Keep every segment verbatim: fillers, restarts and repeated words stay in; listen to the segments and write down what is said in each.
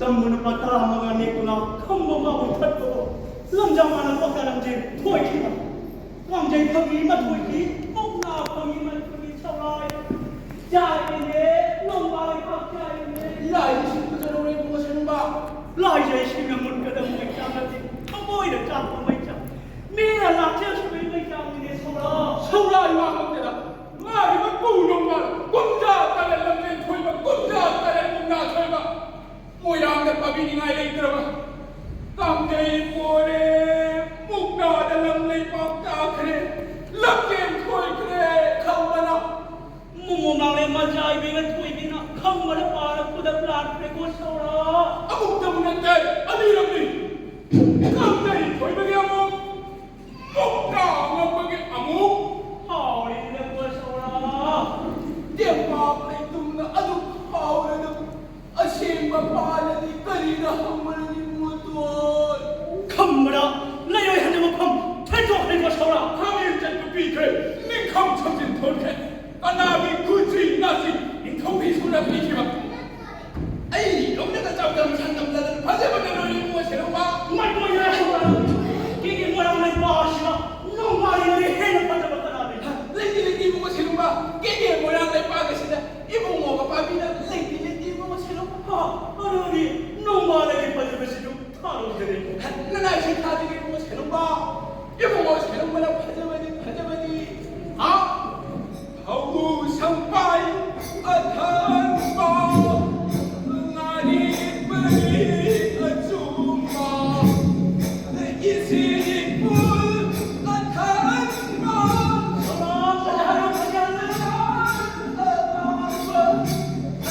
ꯇꯝꯕ ꯅꯨꯄꯥ ꯇꯔꯥꯃꯉꯥ ꯅꯦꯛꯇꯨꯅ ꯈꯝꯕ ꯃꯥꯕꯨ ꯊꯠꯄꯗꯣ ꯂꯝꯖꯥ ꯃꯥꯅ ꯄꯣꯛꯇ ꯂꯝꯖꯦꯟ ꯊꯣꯏꯈꯤꯕ꯫ ꯀꯥꯡꯖꯩ ꯐꯪꯉꯤ ꯃꯊꯣꯏꯈꯤ, ꯃꯨꯛꯅꯥ ꯐꯪꯉꯤ ꯃꯊꯣꯏꯈꯤ, ꯁꯧꯔꯥꯏ ꯆꯥꯏꯔꯤꯅꯦ, ꯅꯣꯡꯕꯥꯏ ꯈꯛ ꯆꯥꯏꯔꯤꯅꯦ꯫ ꯂꯥꯏꯁꯤ ꯁꯤꯟꯕ ꯆꯠꯍꯧꯔꯦ ꯏꯕꯨꯡꯉꯣ ꯁꯦꯅꯨꯡꯕ꯫ ꯂꯥꯏꯁꯦ ꯁꯤꯅ ꯃꯨꯠꯀꯗꯕ ꯃꯩꯆꯥꯛ ꯅꯠꯇꯦ, ꯊꯃꯣꯏꯗ ꯆꯥꯛꯄ ꯃꯩꯆꯥꯛ꯫ ꯃꯤꯅ ꯂꯥꯛꯆꯔꯁꯨ ꯃꯩꯆꯥꯛꯅꯤꯅꯦ ꯁꯧꯔꯥ꯫ ꯁꯧꯔꯥꯏ ꯋꯥ ꯉꯝꯗꯦꯗ꯫ ꯃꯥꯒꯤ ꯃꯄꯨ ꯅꯣꯡꯕꯥꯏ ꯀꯨꯝꯖꯥ ꯇꯔꯦꯠ ꯂꯝꯖꯦꯟ ꯊꯣꯏꯕ, ꯀꯨꯝꯖꯥ ꯇꯔꯦꯠ ꯃꯨꯛꯅꯥ ꯊꯣꯏꯕ꯫ ꯃꯣꯏꯔꯥꯡꯗ ꯄꯥꯕꯤꯅꯤꯡꯉꯥꯏ ꯂꯩꯇ꯭ꯔꯕ꯫ ꯀꯥꯡꯖꯩ ꯄꯣꯔꯦ, ꯃꯨꯛꯅꯥꯗ ꯂꯝ ꯂꯩꯕꯥꯛ ꯇꯥꯈ꯭ꯔꯦ, ꯂꯝꯖꯦꯟ ꯊꯣꯏꯈ꯭ꯔꯦ ꯈꯪꯕꯅ꯫ ꯃꯨꯃꯨ ꯃꯥꯡꯂꯦ ꯃꯖꯥꯏꯕꯤꯅ ꯊꯣꯏꯕꯤꯅ ꯈꯪꯕꯅ ꯄꯥꯔ ꯈꯨꯗꯛ ꯂꯥꯛꯈ꯭ꯔꯦꯀꯣ ꯁꯧꯔꯥ꯫ ꯑꯃꯨꯛꯇꯕꯨ ꯅꯠꯇꯦ, ꯑꯅꯤꯔꯛꯅꯤ꯫ ꯀꯥꯡꯖꯩ ꯊꯣꯏꯕꯒꯤ ꯑꯃꯨꯛ ꯃꯨꯛꯅꯥ ꯉꯝꯕꯒꯤ ꯑꯃꯨꯛ ꯍꯥꯎꯔꯤꯅꯦ ꯀꯣ ꯁꯧꯔꯥ꯫ ꯇꯦꯡꯄꯥꯛ ꯂꯩꯇꯨꯝꯅ ꯑꯗꯨꯛ ꯍꯥꯎꯔꯗꯨ ꯑꯁꯦꯡꯕ ꯄꯥꯜꯂꯗꯤ ꯀꯔꯤꯗ ꯍꯪꯕꯅꯤ ꯃꯣꯇꯣꯟ? ꯈꯝꯕꯅ ꯂꯩꯔꯣꯏ ꯍꯟꯗ ꯃꯐꯝ ꯊꯣꯏꯗꯣꯛꯈ꯭ꯔꯦ ꯀꯣ ꯁꯧꯔꯥ꯫ ꯈꯥꯃꯦꯟ ꯆꯠꯄ ꯄꯤꯈ꯭ꯔꯦ, ꯅꯤꯡꯈꯝ ꯁꯝꯖꯤꯟ ꯊꯣꯟꯈ꯭ꯔꯦ꯫ ꯀꯅꯥꯒꯤ ꯈꯨꯠꯁꯤ ꯅꯥꯁꯤ ꯅꯤꯡꯊꯧ ꯐꯤ ꯁꯨꯅ ꯄꯤꯈꯤꯕ? ꯑꯩ ꯂꯧꯅꯒ ꯆꯥꯎꯗꯝ ꯁꯪꯗꯝ ꯂꯗꯟ ꯐꯖꯕꯅ ꯂꯣꯏꯔꯦ ꯏꯕꯨꯡꯉꯣ ꯁꯦꯅꯨꯡꯕ꯫ ꯃꯥꯏ ꯃꯣꯏ ꯌꯥꯏ ꯁꯧꯔꯥ꯫ ꯀꯦꯒꯦ ꯃꯣꯏꯔꯥꯡ ꯂꯩꯄꯥꯛ ꯑꯁꯤꯗ ꯅꯣꯡꯃꯥꯏꯅꯗꯤ ꯍꯦꯟꯅ ꯐꯖꯕ ꯀꯅꯥ ꯂꯩ? ꯂꯩꯇꯦ, ꯂꯩꯇꯦ ꯏꯕꯨꯡꯉꯣ ꯁꯦꯅꯨꯡꯕ꯫ ꯀꯦꯒꯦ ꯃꯣꯏꯔꯥꯡ ꯂꯩꯄꯥꯛ ꯑꯁꯤꯗ ꯏꯕꯨꯡꯉꯣꯒ ꯄꯥꯕꯤꯅ ꯂꯩꯇꯦ, ꯂꯩꯇꯦ ꯏꯕꯨꯡꯉꯣ ꯁꯦꯅꯨꯡꯕ꯫ ꯍꯥ, ꯑꯗꯨꯗꯤ ꯅꯣꯡꯃꯥꯏꯅꯒꯤ ꯐꯖꯕꯁꯤꯁꯨ ꯊꯥꯔꯨꯗ꯭ꯔꯦ꯫ ꯅꯅꯥꯏꯁꯤ ꯊꯥꯗ꯭ꯔꯤ ꯏꯕꯨꯡꯉꯣ ꯁꯦꯅꯨꯡꯕ꯫ ꯏꯕꯨꯡꯉꯣ ꯁꯦꯅꯨꯡꯕꯅ ꯐꯖꯕꯗꯤ ꯐꯖꯕꯗꯤ꯫ ꯍꯥ? ꯍꯧ ꯁꯪꯄꯥꯏ ꯑꯊꯟꯕ, ꯉꯥꯔꯤ ꯄꯔꯤ ꯑꯆꯨꯝꯕ, ꯏꯁꯤꯡ ꯏꯐꯨꯜ ꯑꯊꯟꯕ, ꯑꯉꯥꯡꯕ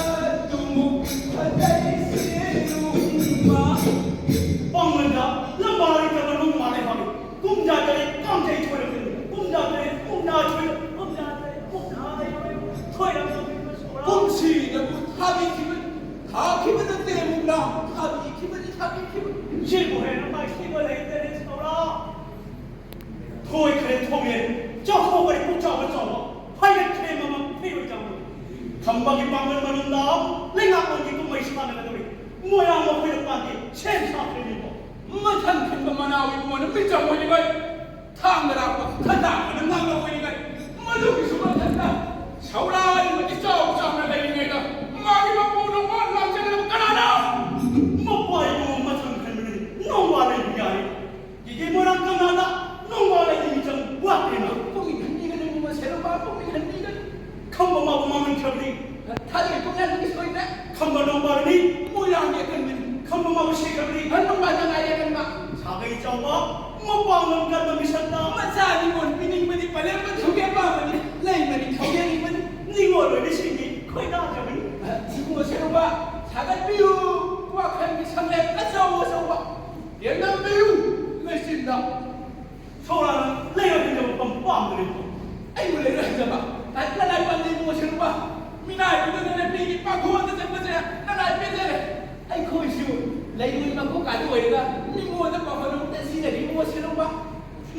ꯑꯗꯨꯃꯨꯛ ꯐꯖꯩ ꯁꯦꯅꯨꯡꯕ꯫ ꯄꯥꯡꯒꯜꯗ ꯂꯝꯕꯥ ꯂꯩꯇꯕ ꯅꯣꯡꯃꯥ ꯂꯩꯕꯥꯛꯅꯤ꯫ ꯀꯨꯝꯖꯥ ꯇꯔꯦꯠ ꯀꯥꯡꯖꯩ ꯊꯣꯏꯔꯛꯀꯅꯤ꯫ ꯀꯨꯝꯖꯥ ꯇꯔꯦꯠ ꯀꯨꯝꯖꯥ ꯊꯣꯏꯔꯛ-, ꯀꯨꯝꯖꯥ ꯇꯔꯦꯠ ꯀꯨꯝꯖꯥ ꯊꯣꯏꯔꯛꯀꯅꯤ꯫ ꯀꯨꯝꯁꯤꯗꯕꯨ ꯊꯥꯕꯤꯈꯤꯕ, ꯊꯥꯈꯤꯕ ꯅꯠꯇꯦ ꯃꯨꯛꯅꯥ, ꯊꯥꯕꯤꯈꯤꯕꯅꯤ, ꯊꯥꯕꯤꯈꯤꯕꯅꯤ꯫ ꯁꯤꯕꯨ ꯍꯦꯟꯅ ꯃꯥꯏꯊꯤꯕ ꯂꯩꯇꯔꯦ ꯁꯧꯔꯥ꯫ ꯊꯣꯏꯈ꯭ꯔꯦ ꯊꯣꯡꯉꯦ, ꯆꯥꯎꯊꯣꯛꯈ꯭ꯔꯦ ꯄꯨꯛ ꯆꯥꯎꯕ ꯆꯥꯎꯕ, ꯍꯥꯏꯒꯠꯈ꯭ꯔꯦ ꯃꯃꯜ ꯊꯤꯔꯣꯏ ꯆꯥꯎꯕ꯫ ꯈꯝꯕꯒꯤ ꯄꯥꯡꯒꯜ ꯃꯅꯨꯡꯗ ꯂꯩꯉꯥꯛꯂꯣꯟꯒꯤ ꯀꯨꯝꯍꯩ ꯁꯥꯟꯅꯒꯗꯧꯔꯤ꯫ ꯃꯣꯏꯔꯥꯡ ꯃꯈꯣꯏꯅ ꯄꯥꯟꯗꯦ, ꯁꯦꯝ ꯁꯥꯈ꯭ꯔꯤꯕꯅꯤꯀꯣ꯫ ꯃꯊꯟ ꯈꯟꯕ ꯃꯅꯥꯎ ꯏꯕꯨꯡꯉꯣꯅ ꯃꯤꯆꯪ ꯑꯣꯏꯔꯤꯉꯩ, ꯊꯥꯡꯗ ꯂꯥꯛꯄ ꯈꯟꯗꯥ ꯑꯣꯏꯅ ꯉꯥꯡꯕ ꯑꯣꯏꯔꯤꯉꯩ, ꯃꯗꯨꯒꯤꯁꯨ ꯃꯊꯟꯇ ꯁꯧꯔꯥꯏ ꯑꯃ ꯏꯆꯥꯎ ꯆꯥꯎꯅ ꯂꯩꯔꯤꯉꯩꯗ ꯃꯥꯒꯤ ꯃꯄꯨ ꯅꯣꯡꯕꯥꯟ ꯂꯥꯛꯆꯒꯗꯕ ꯀꯅꯥꯅ? ꯃꯄꯥ ꯏꯕꯨꯡꯉꯣ ꯃꯊꯟ ꯈꯟꯕꯅꯤ, ꯅꯣꯡꯕꯥꯟ ꯂꯩꯕ ꯌꯥꯏ꯫ ꯀꯤꯀꯤ ꯃꯣꯏꯔꯥꯡ ꯀꯪꯂꯥꯗ ꯅꯣꯡꯕꯥꯜ ꯂꯩꯅꯤ ꯃꯤꯆꯪ ꯋꯥꯠꯇꯦꯅ꯫ ꯄꯨꯛꯅꯤꯡ ꯍꯟꯕꯤꯒꯅꯨ, ꯏꯕꯨꯡꯉꯣ ꯁꯦꯔꯧꯕ, ꯄꯨꯛꯅꯤꯡ ꯍꯟꯕꯤꯒꯅꯨ꯫ ꯈꯝꯕ ꯃꯥꯕꯨ ꯃꯥꯡꯍꯟꯈ꯭ꯔꯕꯅꯤ꯫ ꯊꯥꯖꯩ, ꯄꯨꯛꯅꯤꯡ ꯍꯟꯕꯒꯤ ꯁꯣꯏꯗ꯭ꯔꯦ꯫ ꯈꯝꯕ ꯅꯣꯡꯕꯥꯜꯅꯤ꯫ ꯃꯣꯏꯔꯥꯡꯒꯤ ꯑꯀꯟꯕꯅꯤ꯫ ꯈꯝꯕ ꯃꯥꯕꯨ ꯁꯤꯈ꯭ꯔꯕꯅꯤ꯫ ꯍꯟ ꯅꯣꯡꯕꯥꯜꯗ ꯉꯥꯏꯔꯦ ꯑꯀꯟꯕ꯫ ꯁꯥꯒꯩ ꯆꯥꯎꯕ, ꯃꯄꯥꯡꯒꯜ ꯀꯟꯕ ꯃꯤꯁꯛꯇ꯫ ꯃꯆꯥ ꯅꯤꯉꯣꯜ ꯄꯤꯅꯤꯡꯕꯗꯤ ꯄꯂꯦꯝꯕ ꯊꯧꯒꯦ ꯑꯄꯥꯝꯕꯅꯤ꯫ ꯂꯩꯃꯅꯤ ꯊꯧꯒꯦ ꯅꯤꯡꯕꯅꯤ꯫ ꯅꯤꯉꯣꯜ ꯑꯣꯏꯕꯁꯤꯡꯗꯤ ꯈꯣꯏꯗꯥꯖꯕꯅꯤ꯫ ꯏꯕꯨꯡꯉꯣ ꯁꯦꯔꯧꯕ, ꯁꯥꯒꯠꯄꯤꯌꯨ꯫ ꯋꯥꯈꯜꯒꯤ ꯁꯪꯂꯦꯟ ꯑꯆꯧ ꯑꯆꯧꯕ꯫ ꯌꯦꯡꯂꯝꯕꯤꯌꯨ ꯂꯩꯆꯤꯟꯗ꯫ ꯁꯣꯔꯥꯅ ꯂꯩꯔꯣꯏ ꯍꯟꯖꯕ ꯃꯐꯝ ꯄꯥꯝꯗ꯭ꯔꯦꯀꯣ꯫ ꯑꯩꯕꯨ ꯂꯩꯔꯣꯏ ꯍꯟꯖꯕ? ꯅꯅꯥꯏ ꯄꯥꯝꯗꯦ ꯏꯕꯨꯡꯉꯣ ꯁꯦꯔꯧꯕ꯫ ꯃꯤꯅꯥꯏ ꯑꯗꯨꯅ ꯅꯨꯄꯤꯒꯤ ꯄꯥꯈꯣꯟꯗ ꯆꯠꯄꯁꯦ ꯅꯅꯥꯏ ꯄꯦꯟꯖꯔꯦ꯫ ꯑꯩꯈꯣꯏꯁꯨ ꯂꯩꯔꯣꯏ ꯃꯀꯣꯛ ꯀꯥꯏꯕ ꯑꯣꯏꯔꯒ ꯃꯤꯉꯣꯟꯗ ꯄꯥꯎꯍꯟ ꯑꯃꯨꯛꯇ ꯁꯤꯖꯔꯤ ꯏꯕꯨꯡꯉꯣ ꯁꯦꯔꯧꯕ꯫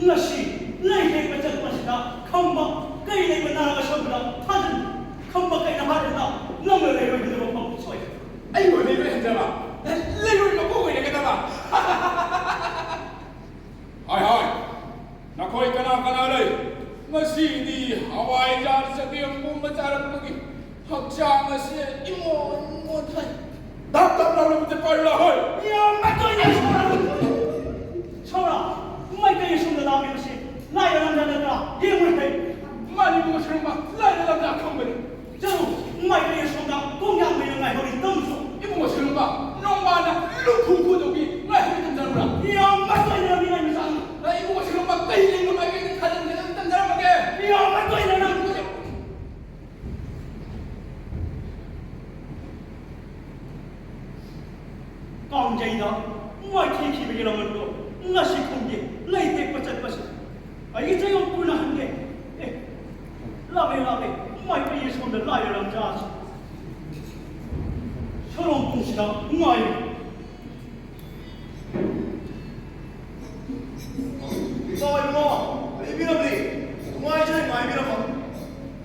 ꯉꯁꯤ ꯂꯩ ꯍꯦꯛꯄ ꯆꯠꯄꯁꯤꯗ ꯈꯝꯕ ꯀꯩ ꯂꯩꯕ ꯅꯥꯔꯒ ꯁꯣꯝꯗ ꯊꯥꯖꯤꯟ꯫ ꯈꯝꯕ ꯀꯩꯅ ꯍꯥꯏꯔꯗ ꯅꯪꯅ ꯂꯩꯔꯣꯏ ꯍꯟꯖꯕ ꯃꯐꯝ ꯁꯣꯏ꯫ ꯑꯩꯕꯨ ꯂꯩꯔꯣꯏ ꯍꯟꯖꯕ? ꯂꯩꯔꯣꯏ ꯃꯀꯣꯛ ꯑꯣꯏꯔꯒꯗꯕ꯫ ꯍꯥꯏ ꯍꯥꯏ, ꯅꯈꯣꯏ ꯀꯅꯥ ꯀꯅꯥ ꯂꯩ? ꯉꯁꯤꯗꯤ ꯍꯋꯥꯏꯖꯥꯔ ꯆꯒꯦꯝ ꯄꯣꯝꯕ ꯆꯥꯔꯛꯄꯒꯤ ꯍꯛꯆꯥꯡ ꯑꯁꯤ ꯏꯃꯣꯟ ꯃꯣꯟꯊꯩ꯫ ꯗꯞ ꯗꯞ ꯂꯥꯎꯔꯕꯗꯤ ꯄꯥꯏꯔꯨ ꯂꯥꯛꯍꯣꯏ꯫ ꯌꯥꯝ ꯃꯇꯣꯏꯅ ꯁꯣꯔꯥ꯫ ꯁꯣꯔꯥ, ꯃꯥꯏꯀꯩ ꯑꯁꯣꯝꯗ ꯂꯥꯛꯂꯤꯕꯁꯤ ꯂꯥꯏꯔ ꯂꯝꯖꯥ ꯅꯠꯇ꯭ꯔꯥ? ꯌꯦꯡꯉꯨ ꯍꯥꯏ꯫ ꯃꯥꯅꯤ ꯏꯕꯨꯡꯉꯣ ꯁꯦꯔꯧꯕ, ꯂꯥꯏꯔ ꯂꯝꯖꯥ ꯈꯪꯕꯅꯤ꯫ ꯆꯠꯂꯨ, ꯃꯥꯏꯀꯩ ꯑꯁꯣꯝꯗ ꯀꯣꯡꯌꯥꯝ ꯂꯩꯅ ꯉꯥꯏꯍꯧꯔꯤ, ꯇꯝꯁꯨ꯫ ꯏꯕꯨꯡꯉꯣ ꯁꯦꯔꯧꯕ, ꯅꯣꯡꯕꯥꯅ ꯂꯨ ꯈꯨ ꯈꯨꯗꯧꯒꯤ ꯉꯥꯏꯍꯧꯔꯤ ꯇꯝꯖꯔꯝꯕ꯭ꯔꯥ? ꯌꯥꯝ ꯃꯇꯣꯏꯅ ꯃꯤꯅꯥꯏ ꯃꯆꯥꯅ꯫ ꯏꯕꯨꯡꯉꯣ ꯁꯦꯔꯧꯕ, ꯀꯩ ꯂꯩꯅꯣ ꯃꯥꯏꯀꯩꯗ ꯊꯥꯖꯤꯟꯒꯗꯕ ꯇꯝꯖꯔꯝꯃꯒꯦ? ꯌꯥꯝ ꯃꯇꯣꯏꯅ ꯅꯪ꯫ ꯀꯥꯡꯖꯩꯗ ꯃꯥꯏꯊꯤꯈꯤꯕꯒꯤ ꯂꯃꯟꯗꯣ ꯉꯁꯤ ꯈꯨꯝꯒꯦ ꯂꯩ ꯇꯦꯛꯄ ꯆꯠꯄꯁꯦ꯫ ꯑꯩꯒꯤ ꯆꯌꯣꯜ ꯀꯨꯏꯅ ꯍꯟꯒꯦ꯫ ꯑꯦ, ꯂꯥꯛꯂꯦ, ꯂꯥꯛꯂꯦ, ꯃꯥꯏꯀꯩ ꯑꯁꯣꯝꯗ ꯂꯥꯏꯔ ꯂꯝꯖꯥꯁꯦ꯫ ꯁꯣꯔꯣꯛ ꯄꯨꯡꯁꯤꯗ ꯉꯥꯏꯔꯦ꯫ ꯏꯇꯥꯎ ꯏꯕꯨꯡꯉꯣ, ꯂꯩꯕꯤꯔꯝꯂꯤ꯫ ꯅꯨꯡꯉꯥꯏꯖꯩ ꯉꯥꯏꯕꯤꯔꯝꯕ꯫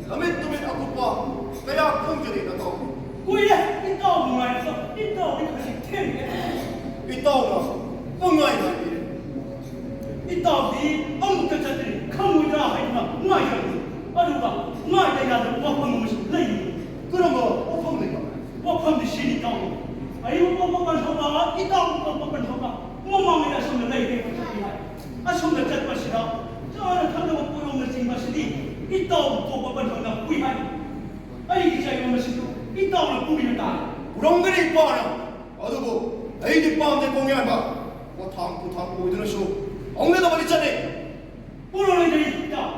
ꯂꯝꯃꯤꯠ ꯇꯨꯃꯤꯠ ꯑꯀꯨꯞꯄ ꯀꯌꯥ ꯈꯪꯖꯔꯤ ꯅꯇꯥꯎ꯫ ꯀꯨꯏꯔꯦ ꯏꯇꯥꯎ ꯅꯨꯡꯉꯥꯏꯔꯤꯕ꯫ ꯏꯇꯥꯎꯗꯤ ꯍꯧꯖꯤꯛ ꯏꯇꯥꯎꯅ ꯄꯪꯉꯥꯏ ꯉꯥꯏꯕꯤꯔꯦ꯫ ꯏꯇꯥꯎꯗꯤ ꯑꯃꯨꯛꯇ ꯆꯠꯇ꯭ꯔꯤ, ꯈꯪꯉꯣꯏꯗ꯭ꯔꯥ ꯍꯥꯏꯗꯨꯅ ꯉꯥꯏꯖꯕꯅꯤ꯫ ꯑꯗꯨꯒ ꯉꯥꯏꯗ ꯌꯥꯗꯕ ꯋꯥꯐꯝ ꯑꯃꯁꯨ ꯂꯩꯔꯤ꯫ ꯀꯔꯝꯕ ꯋꯥꯐꯝ ꯂꯩꯕ? ꯋꯥꯐꯝꯗꯤ ꯁꯤꯅꯤ, ꯏꯇꯥꯎ꯫ ꯑꯩꯕꯨ ꯄꯣꯛꯄ ꯄꯟꯊꯧꯒ ꯏꯇꯥꯎꯕꯨ ꯄꯣꯛꯄ ꯄꯟꯊꯧꯒ ꯃꯃꯥꯡꯉꯩꯗ ꯑꯁꯣꯝꯗ ꯂꯩꯔꯦ ꯆꯠꯈꯤ ꯍꯥꯏ꯫ ꯑꯁꯣꯝꯗ ꯆꯠꯄꯁꯤꯗ ꯆꯥꯅ ꯊꯛꯅꯕ ꯄꯣꯠꯂꯣꯝꯅꯆꯤꯡꯕꯁꯤꯗꯤ ꯏꯇꯥꯎꯕꯨ ꯄꯣꯛꯄ ꯄꯟꯊꯧꯅ ꯄꯨꯏ ꯍꯥꯏ꯫ ꯑꯩꯒꯤ ꯆꯩꯔꯣꯡ ꯑꯁꯤꯕꯨ ꯏꯇꯥꯎꯅ ꯄꯨꯕꯤꯕ ꯇꯥꯔꯦ꯫ ꯄꯨꯔꯝꯒꯅꯤ ꯏꯄꯥꯅ, ꯑꯗꯨꯕꯨ ꯑꯩꯗꯤ ꯄꯥꯝꯗꯦ ꯈꯣꯡꯌꯥꯟꯕ꯫ ꯄꯣꯊꯥꯡ ꯄꯣꯊꯥꯡ ꯑꯣꯏꯗꯨꯅꯁꯨ ꯍꯧꯅꯗꯕꯗꯤ ꯆꯠꯂꯦ꯫ ꯄꯨꯔꯣꯏꯗ꯭ꯔꯤ ꯏꯇꯥꯎ,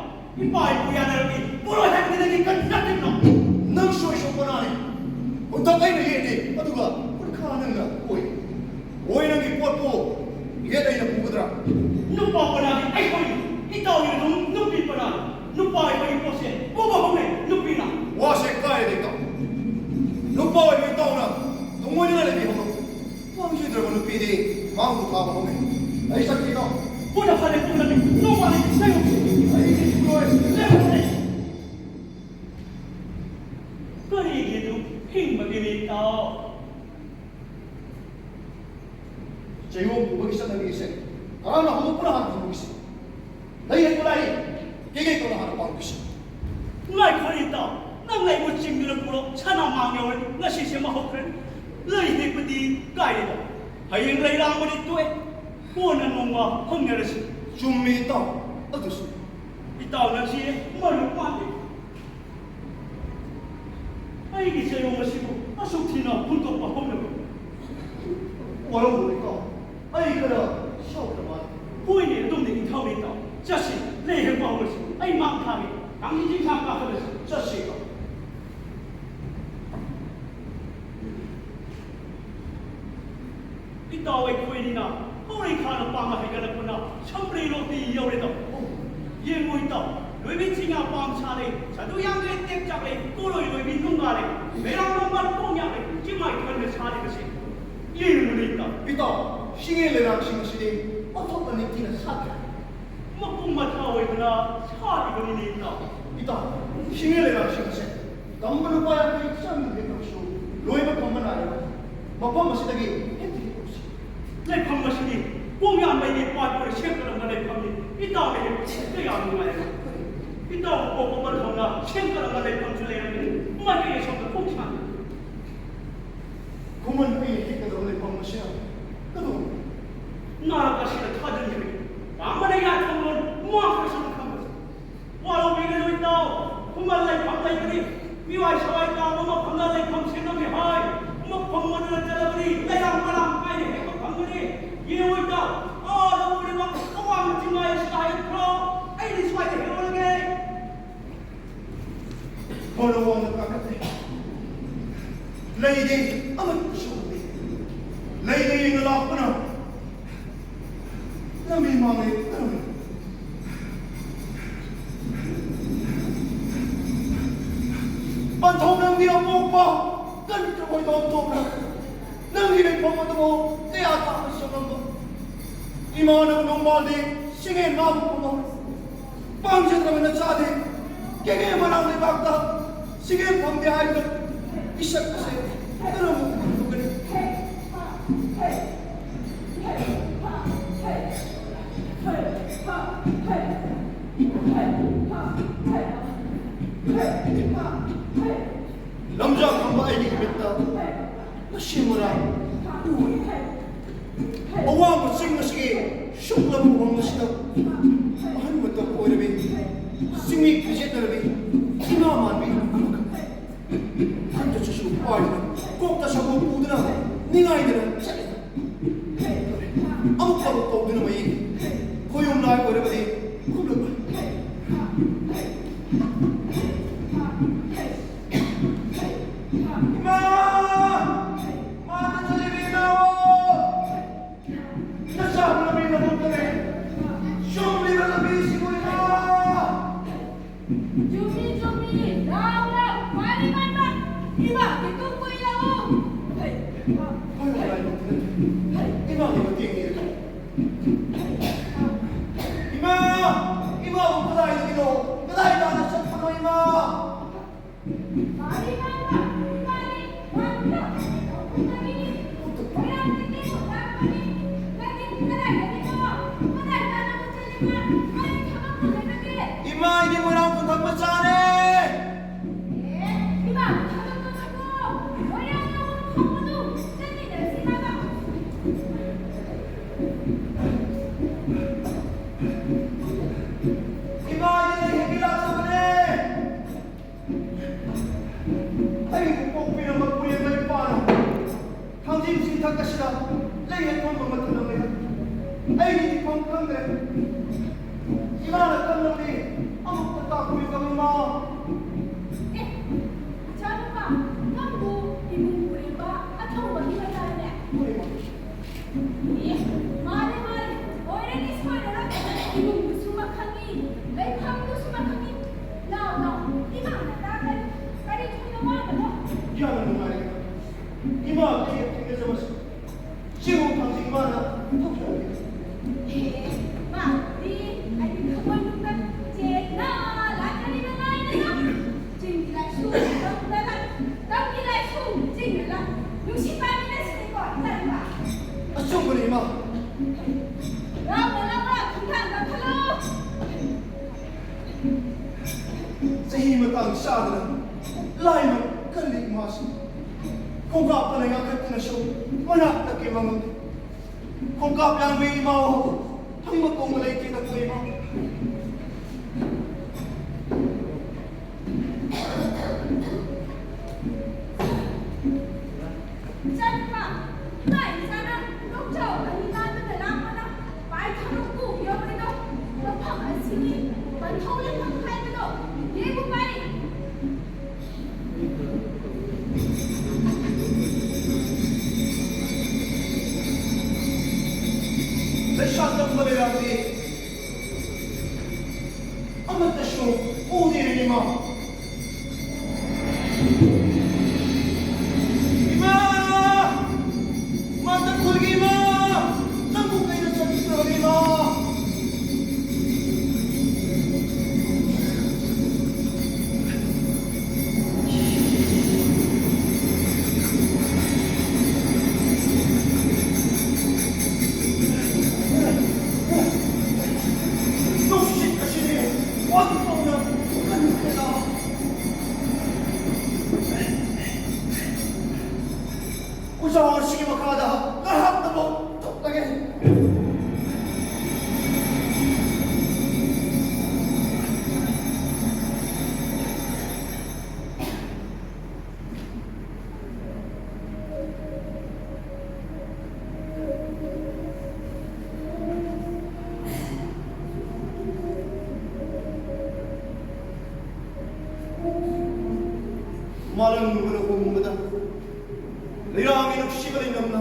ꯏꯄꯥ ꯏꯄꯨ ꯌꯥꯅꯔꯕꯤ ꯄꯨꯔꯣꯏ ꯍꯥꯏꯕꯗꯒꯤ ꯀꯔꯤ ꯆꯠꯇ꯭ꯔꯤꯕꯅꯣ? ꯅꯪꯁꯨ ꯑꯩꯁꯨ ꯄꯅꯥꯅꯤ꯫ ꯍꯟꯗꯛ ꯑꯩꯅ ꯌꯦꯠꯂꯤ, ꯑꯗꯨꯒ ꯍꯨꯟꯈꯥ ꯅꯪꯅ ꯑꯣꯏ꯫ ꯑꯣꯏ ꯅꯪꯒꯤ ꯄꯣꯠꯄꯨ ꯌꯦꯠ ꯑꯩꯅ ꯄꯨꯒꯗ꯭ꯔꯥ? ꯅꯨꯄꯥ ꯄꯅꯥꯗꯤ ꯑꯩꯈꯣꯏꯅꯤ꯫ ꯏꯇꯥꯎꯒꯤ ꯑꯗꯨꯝ ꯅꯨꯄꯤ ꯄꯅꯥ꯫ ꯅꯨꯄꯥ ꯑꯣꯏꯕꯒꯤ ꯄꯣꯠꯁꯦ ꯄꯨꯕ ꯍꯧꯅꯩ ꯅꯨꯄꯤꯅ꯫ ꯋꯥꯁꯦ ꯀꯥꯏꯔꯦ ꯏꯇꯥꯎ꯫ ꯅꯨꯄꯥ ꯑꯣꯏꯕ ꯏꯇꯥꯎꯅ ꯊꯃꯣꯏꯗ ꯂꯩꯕꯤꯍꯧꯔꯣ꯫ ꯄꯥꯝꯖꯗ꯭ꯔꯕ ꯅꯨꯄꯤꯗꯤ ꯃꯥꯡꯕ ꯊꯥꯕ ꯍꯧꯅꯩ꯫ ꯑꯩ ꯆꯠꯀꯦ ꯏꯇꯥꯎ꯫ ꯄꯨꯟꯅ ꯐꯅꯦꯛ ꯄꯨꯝꯅꯃꯤ ꯅꯣꯡꯃꯅꯤ ꯂꯩꯔꯨ꯫ ꯑꯩꯗꯤ ꯂꯣꯏꯔꯦ꯫ ꯂꯩꯔꯨ꯫ ꯀꯔꯤꯒꯤ ꯑꯗꯨꯝ ꯍꯤꯡꯕꯒꯤꯅꯤ ꯏꯇꯥꯎ? ꯆꯩꯔꯣꯡ ꯄꯨꯕꯒꯤ ꯆꯠꯅꯕꯤ ꯑꯁꯦ ꯀꯅꯥꯅ ꯍꯧꯗꯣꯛꯄꯅ ꯍꯥꯟꯅ ꯍꯧꯗꯣꯛꯈꯤꯁꯤ? ꯂꯩ ꯍꯦꯛꯄ ꯂꯥꯏ, ꯀꯦꯒꯦ ꯇꯧꯅ ꯍꯥꯟꯅ ꯄꯥꯡꯈꯤꯁꯤ꯫ ꯉꯥꯏꯈꯣ ꯏꯇꯥꯎ, ꯅꯪ ꯑꯩꯕꯨ ꯆꯤꯡꯗꯨꯅ ꯄꯨꯔꯣ, ꯁꯅꯥ ꯃꯥꯡ ꯌꯧꯔꯦ, ꯉꯁꯤꯁꯦ ꯃꯍꯧꯈ꯭ꯔꯦ꯫ ꯂꯩ ꯍꯦꯛꯄꯗꯤ ꯀꯥꯏꯔꯦꯗ, ꯍꯌꯦꯡ ꯂꯩ ꯂꯥꯡꯕꯗꯤ ꯇꯣꯛꯑꯦ, ꯀꯣꯟꯅ ꯅꯣꯡꯃ ꯐꯪꯅꯔꯁꯤ꯫ ꯆꯨꯝꯃꯤ ꯏꯇꯥꯎ, ꯑꯗꯨꯁꯨ꯫ ꯏꯇꯥꯎ ꯅꯪꯁꯤ ꯃꯔꯨꯞ ꯃꯥꯟꯗꯦ꯫ ꯑꯩꯒꯤ ꯆꯩꯔꯣꯡ ꯑꯁꯤꯕꯨ ꯑꯁꯨꯛ ꯊꯤꯅ ꯍꯨꯟꯗꯣꯛꯄ ꯍꯧꯅꯕ꯭ꯔꯥ? ꯋꯥꯔꯧꯕꯅꯤꯀꯣ, ꯑꯩ ꯈꯔ ꯁꯥꯎꯈ꯭ꯔ ꯃꯥꯜꯂꯦ꯫ ꯍꯣꯏꯅꯦ, ꯑꯗꯨꯝꯅ ꯏꯪꯊꯧꯅꯦ ꯏꯇꯥꯎ꯫ ꯆꯠꯁꯤ, ꯂꯩ ꯍꯦꯛꯄ ꯍꯧꯔꯁꯤ꯫ ꯑꯩ ꯃꯥꯡ ꯊꯥꯒꯦ꯫ ꯇꯥꯡꯒꯤ ꯆꯤꯡꯁꯥꯡ ꯀꯥꯈꯠꯂꯁꯤ꯫ ꯆꯠꯁꯤ ꯏꯇꯥꯎ꯫ ꯏꯇꯥꯎ ꯑꯩꯈꯣꯏꯅꯤꯅ ꯍꯧꯔꯩ ꯈꯥꯅ ꯄꯥꯝꯕ ꯍꯩꯒꯠꯂꯛꯄꯅ ꯁꯝꯕ꯭ꯔꯩ ꯂꯣꯛꯇꯤ ꯌꯧꯔꯦꯗꯣ꯫ ꯌꯦꯡꯉꯨ ꯏꯇꯥꯎ, ꯂꯣꯏꯕꯤ ꯆꯤꯡꯌꯥ ꯄꯥꯝ ꯁꯥꯠꯂꯦ, ꯁꯥꯗꯨ ꯌꯥꯡꯂꯦ ꯇꯦꯛ ꯆꯥꯛꯂꯦ, ꯀꯣꯂꯣꯏ ꯂꯣꯏꯕꯤ ꯅꯨꯡꯉꯥꯜꯂꯦ, ꯃꯩꯔꯥ ꯅꯣꯡꯃꯥꯜ ꯈꯣꯡ ꯌꯥꯛꯂꯦ, ꯆꯤꯃꯥꯏ ꯊꯣꯟꯅ ꯁꯥꯠꯂꯤꯕꯁꯦ ꯌꯦꯡꯉꯨꯅꯦ ꯏꯇꯥꯎ꯫ ꯏꯇꯥꯎ, ꯁꯤꯡꯉꯦ ꯂꯩꯔꯥꯡꯁꯤꯡ ꯑꯁꯤꯗꯤ ꯑꯣꯟꯊꯣꯛꯅ ꯅꯤꯡꯊꯤꯅ ꯁꯥꯠꯈ꯭ꯔꯦ꯫ ꯃꯄꯨꯡ ꯃꯊꯥ ꯑꯣꯏꯕꯅ ꯁꯥꯠꯂꯤꯕꯅꯤꯅꯦ ꯏꯇꯥꯎ꯫ ꯏꯇꯥꯎ, ꯁꯤꯡꯉꯦ ꯂꯩꯔꯥꯡꯁꯤꯡ ꯑꯁꯦ ꯇꯝꯕ ꯂꯨꯄꯥ ꯌꯥꯡꯈꯩ ꯆꯪꯗꯦ ꯈꯪꯁꯨ ꯂꯣꯏꯕ ꯐꯪꯕ ꯅꯥꯏꯔꯣꯏ꯫ ꯃꯐꯝ ꯑꯁꯤꯗꯒꯤ ꯍꯦꯛꯇ ꯍꯦꯛꯂꯨꯁꯤ꯫ ꯂꯩꯐꯝ ꯑꯁꯤꯗꯤ ꯄꯣꯡꯌꯥꯝ ꯂꯩꯉꯩ ꯄꯥꯠ ꯀꯣꯏꯅ ꯁꯦꯝꯒꯠꯂꯝꯕ ꯂꯩꯐꯝꯅꯤ꯫ ꯏꯇꯥꯎꯅ ꯍꯦꯛ ꯀꯌꯥꯝ ꯅꯨꯡꯉꯥꯏꯔꯦ꯫ ꯏꯇꯥꯎ ꯄꯣꯛꯄ ꯄꯟꯊꯧꯅ ꯁꯦꯝꯒꯠꯂꯝꯕ ꯂꯩꯐꯝꯁꯨ ꯂꯩꯔꯝꯒꯅꯤ꯫ ꯃꯥꯏꯀꯩ ꯑꯁꯣꯝꯗ ꯈꯣꯡ ꯁꯥꯟꯅ ꯈꯨꯃꯟ ꯑꯩꯅ ꯍꯦꯛꯀꯗꯕ ꯂꯩꯐꯝ ꯑꯁꯤꯅ ꯀꯗꯣꯝ? ꯅꯍꯥꯛ ꯑꯁꯤꯗ ꯊꯥꯖꯤꯟꯈ꯭ꯔꯦ꯫ ꯄꯥꯝꯕꯅ ꯌꯥꯊꯪꯂꯣꯟ ꯃꯥꯡꯈ꯭ꯔꯁꯅꯨ ꯈꯪꯕꯁꯦ꯫ ꯋꯥꯔꯧꯕꯤꯒꯅꯨ ꯏꯇꯥꯎ, ꯈꯨꯃꯟ ꯂꯩꯐꯝ ꯂꯩꯕꯅꯤ꯫ ꯃꯤꯑꯣꯏ ꯁꯋꯥꯏ ꯇꯥꯕ ꯃꯐꯝꯗ ꯂꯩꯐꯝ ꯁꯦꯝꯂꯝꯃꯤ ꯍꯥꯏ꯫ ꯃꯐꯝ ꯑꯗꯨꯗ ꯆꯠꯂꯕꯗꯤ ꯂꯩꯔꯥꯡ ꯃꯔꯥꯡ ꯀꯥꯏꯅ ꯍꯦꯛꯄ ꯐꯪꯒꯅꯤ꯫ ꯌꯦꯡꯉꯨ ꯏꯇꯥꯎ, ꯑꯥꯗ ꯎꯔꯤꯕ ꯑꯋꯥꯡꯕ ꯆꯤꯡꯃꯥꯏ ꯑꯁꯤꯗ ꯍꯥꯏꯒꯠꯈ꯭ꯔꯣ꯫ ꯑꯩꯗꯤ ꯁ꯭ꯋꯥꯏꯗ ꯍꯦꯛꯂꯨꯔꯒꯦ꯫ ꯍꯣꯏ, ꯋꯥꯡꯅ ꯀꯥꯈꯠꯂꯦ꯫ ꯂꯩꯗꯤ ꯑꯃꯠꯇꯁꯨ ꯎꯗꯦ꯫ ꯂꯩꯗ ꯌꯦꯡꯅ ꯂꯥꯛꯄꯅ ꯂꯝꯕꯤ ꯃꯥꯡꯂꯦ ꯇꯧꯔꯝꯃꯤ꯫ ꯄꯟꯊꯧ ꯅꯪꯗꯤ ꯑꯄꯣꯛꯄ ꯀꯟꯈ꯭ꯔꯕ ꯑꯣꯏꯗꯣꯝ ꯊꯣꯛꯅ ꯅꯪꯒꯤ ꯂꯩꯐꯝ ꯑꯗꯨꯕꯨ ꯀꯌꯥ ꯇꯥꯅ ꯆꯪꯂꯝꯕ? ꯏꯃꯥꯅ ꯅꯣꯡꯃꯥꯜꯗꯤ ꯁꯤꯡꯉꯦꯟ ꯃꯥꯕꯨ ꯐꯝꯍꯧꯔ ꯄꯥꯝꯖꯗ꯭ꯔꯕ ꯅꯆꯥꯗꯤ ꯀꯦꯒꯦ ꯃꯅꯥꯎ ꯂꯩꯕꯥꯛꯇ ꯁꯤꯡꯉꯦꯟ ꯐꯝꯗꯦ ꯍꯥꯏꯕꯗ ꯏꯁꯛ ꯑꯁꯦ ꯀꯔꯝꯅ ꯎꯠꯊꯣꯛꯀꯅꯤ? ꯂꯝꯖꯥ ꯈꯝꯕ ꯑꯩꯒꯤ ꯃꯤꯠꯇ ꯃꯁꯤ ꯃꯔꯥ ꯎꯏ꯫ ꯑꯋꯥꯡꯕ ꯆꯤꯡ ꯑꯁꯤꯒꯤ ꯁꯨꯛꯂꯕ ꯎꯃꯪ ꯑꯁꯤꯗ ꯑꯍꯟ ꯃꯇꯝ ꯑꯣꯏꯔꯕꯤ ꯆꯤꯡꯃꯤ ꯐꯤꯖꯦꯠꯅꯔꯕꯤ ꯏꯃꯥ ꯃꯥꯟꯕꯤ ꯑꯃꯈꯛ ꯈꯨꯠꯇ ꯆꯨꯁꯨ ꯄꯥꯏꯗꯨꯅ ꯀꯣꯛꯇ ꯁꯥꯒꯣꯜ ꯄꯨꯗꯨꯅ ꯅꯤꯡꯉꯥꯏꯗꯅ ꯆꯠꯂꯤ꯫ ꯑꯃꯨꯛ ꯇꯧ ꯇꯧꯗꯨꯅ ꯃꯌꯦꯛ ꯈꯣꯏꯌꯨꯝ ꯂꯥꯏ ꯑꯣꯏꯔꯕꯗꯤ ꯈꯨꯝꯂꯛꯂꯣꯏ꯫ ꯏꯃꯥ! ꯃꯥꯅ ꯆꯠꯂꯤꯕꯤ ꯏꯃꯥ! ꯅꯆꯥ ꯂꯝꯕꯤ ꯂꯧꯊꯣꯛꯇꯔꯦ꯫ ꯆꯨꯝꯂꯤꯕ ꯂꯝꯕꯤꯁꯤꯕꯨ ꯏꯃꯥ! ꯆꯨꯝꯃꯤ, ꯆꯨꯝꯃꯤ꯫ ꯂꯥꯎ, ꯂꯥꯎ꯫ ꯃꯥꯅꯤ, ꯃꯥꯅꯤ, ꯃꯥꯅꯤ꯫ ꯏꯃꯥ, ꯈꯤꯇꯪ ꯀꯨꯏ ꯂꯥꯛꯑꯣ꯫ ꯍꯩ, ꯍꯩ, ꯍꯩ꯫ ꯏꯃꯥꯒꯤ ꯃꯇꯦꯡ ꯅꯤꯔꯒ꯫ ꯏꯃꯥ! ꯏꯃꯥꯕꯨ ꯀꯗꯥꯏꯗꯒꯤꯅꯣ? ꯀꯗꯥꯏ ꯇꯥꯟꯅ ꯆꯠꯄꯅꯣ, ꯏꯃꯥ? ꯃꯥꯅꯤ, ꯃꯥꯅꯤ, ꯃꯥꯅꯤ, ꯃꯥꯅꯤ꯫ ꯃꯥꯅꯤ꯫ ꯃꯊꯛ ꯑꯁꯤꯗ ꯂꯩ ꯍꯦꯛꯐꯝ ꯑꯃ ꯊꯝꯂꯝꯂꯦ꯫ ꯑꯩꯗꯤ ꯊꯤꯐꯝ ꯈꯪꯗ꯭ꯔꯦ꯫ ꯏꯃꯥꯅ ꯈꯪꯂꯕꯗꯤ ꯑꯃꯨꯛꯇ ꯇꯥꯛꯄꯤꯌꯨ ꯏꯃꯥ꯫ ꯑꯦ, ꯏꯆꯥꯅꯨꯄꯥ, ꯅꯪꯕꯨ ꯏꯃꯨꯡ ꯄꯨꯔꯤꯕ ꯑꯊꯧꯕꯒꯤ ꯃꯆꯥꯅꯦ? ꯍꯣꯏ, ꯏꯃꯥ꯫ ꯑꯦ, ꯃꯥꯅꯦ, ꯃꯥꯅꯦ, ꯑꯣꯏꯔꯅꯤ ꯁꯣꯏꯗꯅ꯫ ꯏꯃꯨꯡꯗꯨꯁꯨ ꯃꯈꯪꯉꯤ, ꯂꯩꯐꯝꯗꯨꯁꯨ ꯃꯈꯪꯉꯤ꯫ ꯂꯥꯎ, ꯂꯥꯎ, ꯏꯃꯥꯅ ꯇꯥꯛꯀꯅꯤ꯫ ꯀꯔꯤ ꯊꯣꯏꯅ ꯋꯥꯒꯅꯣ? ꯌꯥꯝꯅ ꯅꯨꯡꯉꯥꯏꯔꯦ꯫ ꯏꯃꯥ, ꯑꯩꯒ ꯊꯦꯡꯅꯖꯕꯁꯦ꯫ ꯁꯤꯕꯨ ꯐꯪꯖꯤꯟ ꯃꯥꯅ ꯄꯨꯊꯣꯛꯆꯔꯒꯦ꯫ ꯑꯦ, ꯃꯥꯕꯨꯗꯤ ꯑꯩꯗꯤ ꯈꯪꯃꯟꯗꯨꯅ ꯆꯦꯠꯅ ꯂꯥꯛꯀꯅꯤꯅ ꯉꯥꯏꯅ꯫ ꯆꯤꯡꯒꯤ ꯂꯥꯏꯁꯨ ꯇꯝꯗꯅ, ꯇꯝꯒꯤ ꯂꯥꯏꯁꯨ ꯆꯤꯡꯗꯅ, ꯅꯨꯡꯁꯤꯠ ꯄꯥꯏꯃꯤꯟꯅꯁꯤꯅꯦꯀꯣ, ꯏꯆꯥꯅꯨꯄꯥ꯫ ꯑꯆꯨꯝꯕꯅꯤ, ꯏꯃꯥ꯫ ꯂꯥꯎꯅ ꯂꯥꯎꯅ ꯈꯣꯡꯊꯥꯡ ꯀꯥꯈꯠꯂꯣ꯫ ꯆꯍꯤ ꯃꯇꯥꯡ ꯆꯥꯗꯅ ꯂꯥꯏꯕꯛ ꯀꯜꯂꯤ ꯏꯃꯥꯁꯤ꯫ ꯈꯣꯡꯀꯥꯞ ꯐꯅ ꯉꯥꯛꯈꯠꯇꯨꯅꯁꯨ ꯃꯅꯥꯛ ꯅꯛꯀꯦ ꯃꯉꯝꯗꯦ꯫ ꯈꯣꯡꯀꯥꯞ ꯌꯥꯡꯕꯤ ꯏꯃꯥ ꯍꯣ, ꯍꯪꯕ ꯀꯧꯕ ꯂꯩꯇꯦ ꯇꯀꯣ ꯏꯃꯥ꯫ ꯏꯆꯥꯅꯨꯄꯥ, ꯏꯃꯥ ꯏꯆꯥꯅ ꯂꯣꯛꯆꯥꯎ ꯑꯅꯤ ꯂꯥꯟꯗꯨꯅ ꯂꯥꯛꯄꯅ ꯄꯥꯏ ꯊꯔꯨꯛꯄꯨ ꯌꯧꯔꯦꯗꯣ꯫ ꯃꯐꯝ ꯑꯁꯤꯒꯤ ꯄꯟꯊꯧ ꯂꯩꯐꯝ ꯍꯥꯏꯕꯗꯣ ꯌꯦꯡꯉꯨ ꯄꯥꯏ꯫ ꯂꯩꯁꯥ ꯇꯝꯕ ꯂꯩꯔꯥꯛꯇꯤ ꯑꯃꯠꯇꯁꯨ ꯎꯗꯦ ꯏꯃꯥ꯫ ꯏꯃꯥ! ꯃꯥꯇ ꯈꯨꯜꯒꯤ ꯏꯃꯥ! ꯅꯪꯕꯨ ꯀꯩꯅ ꯆꯠꯈꯤꯗ꯭ꯔꯕ ꯏꯃꯥ? ꯅꯨꯡꯁꯤꯠ ꯑꯁꯤꯗꯤ ꯑꯣꯟꯊꯣꯛꯅ ꯀꯟꯈ꯭ꯔꯦꯗ꯫ ꯎꯖꯥꯎ ꯑꯁꯤꯒꯤ ꯃꯈꯥꯗ ꯉꯥꯏꯍꯥꯛꯇꯃꯛ ꯊꯣꯛꯂꯒꯦ꯫ ꯅꯪꯕꯨꯅ ꯎꯕꯗ ꯂꯩꯔꯥꯡꯒꯤ ꯅꯨꯡꯁꯤꯕ ꯂꯩꯅꯝꯅ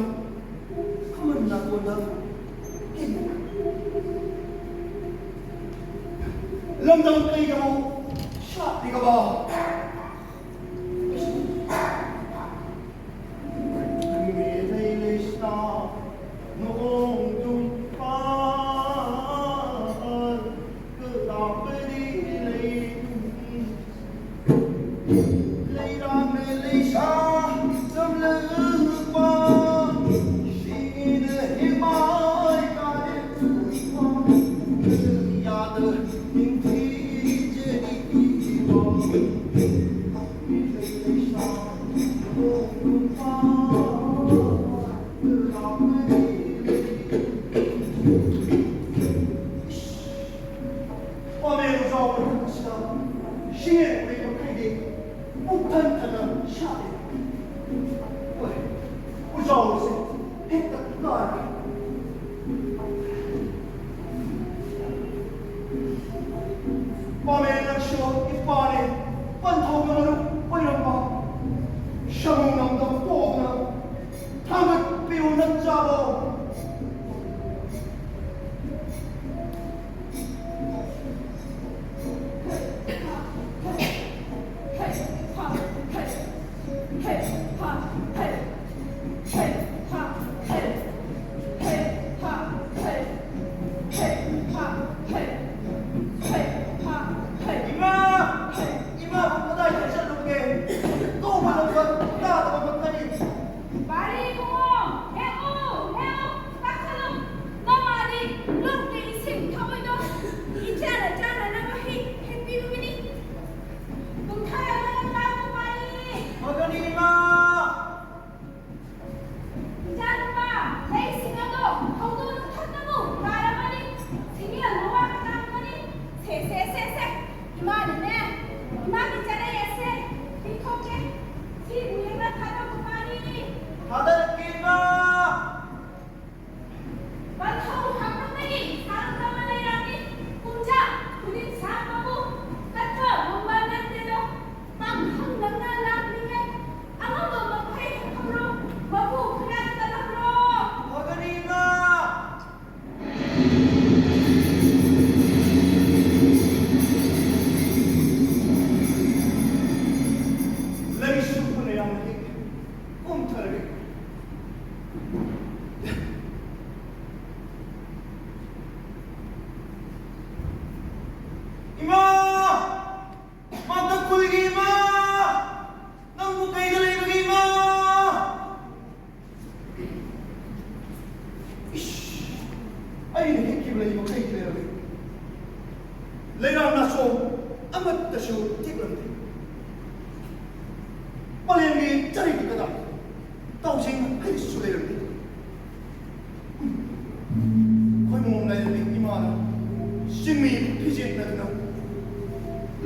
ꯈꯃꯟ ꯅꯥꯇꯣꯟꯗ ꯂꯝꯗꯝ ꯀꯩꯗꯕꯨ ꯁꯥꯠꯂꯤꯒꯕ ꯂꯩ ꯂꯩꯁꯥ ꯅꯣꯡ ꯇꯨꯝ ꯄꯥꯜ ꯀꯗꯥꯕꯗꯤ ꯂꯩ ꯄꯥꯃꯦꯟ ꯎꯖꯥꯎ ꯃꯊꯛ ꯑꯁꯤꯗ ꯁꯤꯡꯌꯦꯟ ꯎꯔꯤꯕ ꯃꯈꯩꯗꯤ ꯄꯨꯛ ꯊꯟ ꯊꯟꯅ ꯁꯥꯠꯂꯤ꯫ ꯍꯣꯏ, ꯎꯖꯥꯎ ꯑꯁꯤ ꯍꯦꯛꯇ ꯀꯥꯔꯦ꯫ ꯄꯥꯃꯦꯟ ꯅꯪꯁꯨ ꯏꯄꯥꯅꯤ ꯄꯟꯊꯧꯒ ꯃꯔꯨꯞ ꯑꯣꯏꯔꯝꯕ ꯁꯥꯃꯨ ꯉꯝꯗꯕ ꯄꯣꯛꯅ ꯊꯥꯡꯒꯠꯄꯤꯌꯨ ꯅꯪꯆꯥꯕꯧ꯫ ꯏꯃꯥ! ꯏꯃꯥꯕꯨ ꯀꯗꯥꯏꯗ ꯆꯠꯂꯨꯒꯦ? ꯀꯧꯕ ꯂꯥꯡꯕ ꯇꯥꯗꯕ ꯃꯈꯩ꯫ ꯄꯥꯔꯤ ꯏꯕꯨꯡꯉꯣ, ꯍꯦꯛꯎ, ꯍꯦꯛꯎ꯫ ꯑꯃꯠꯇꯁꯨ ꯇꯦꯛꯂꯝꯗꯦ꯫ ꯃꯥꯂꯦꯝꯒꯤ ꯆꯔꯩꯗꯤ ꯀꯗꯥꯏ? ꯇꯥꯎꯖꯤꯡ ꯍꯩꯁꯨ ꯂꯩꯔꯝꯗꯦ꯫ ꯈꯣꯏꯃꯣꯝ ꯂꯥꯏꯔꯦꯝꯕꯤ ꯏꯃꯥꯅ ꯆꯤꯡꯃꯤ ꯐꯤꯖꯦꯠ ꯅꯠꯇꯅ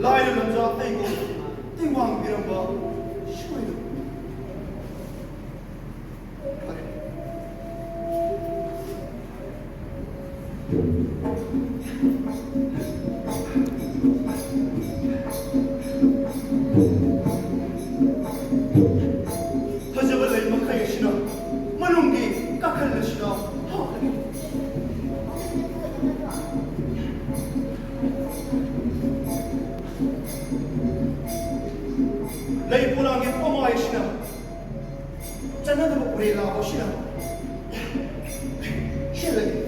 ꯂꯥꯏꯔ ꯂꯝꯖꯥ ꯑꯩꯕꯨ ꯇꯦꯡꯕꯥꯡ ꯄꯤꯔꯝꯕ ꯁꯣꯏꯗꯅ꯫ ꯐꯖꯕ ꯂꯩ ꯃꯈꯩ ꯑꯁꯤꯅ ꯃꯅꯨꯡꯒꯤ ꯀꯥꯈꯜ ꯑꯁꯤꯅ ꯍꯥꯞꯀꯅꯤ꯫ ꯂꯩ ꯄꯣꯂꯥꯡꯒꯤ ꯄꯣꯃꯥꯏ ꯑꯁꯤꯅ ꯆꯠꯅꯗꯕ ꯎꯔꯦ ꯂꯥꯛꯄꯁꯤꯅ ꯁꯤꯜꯂꯒꯦ꯫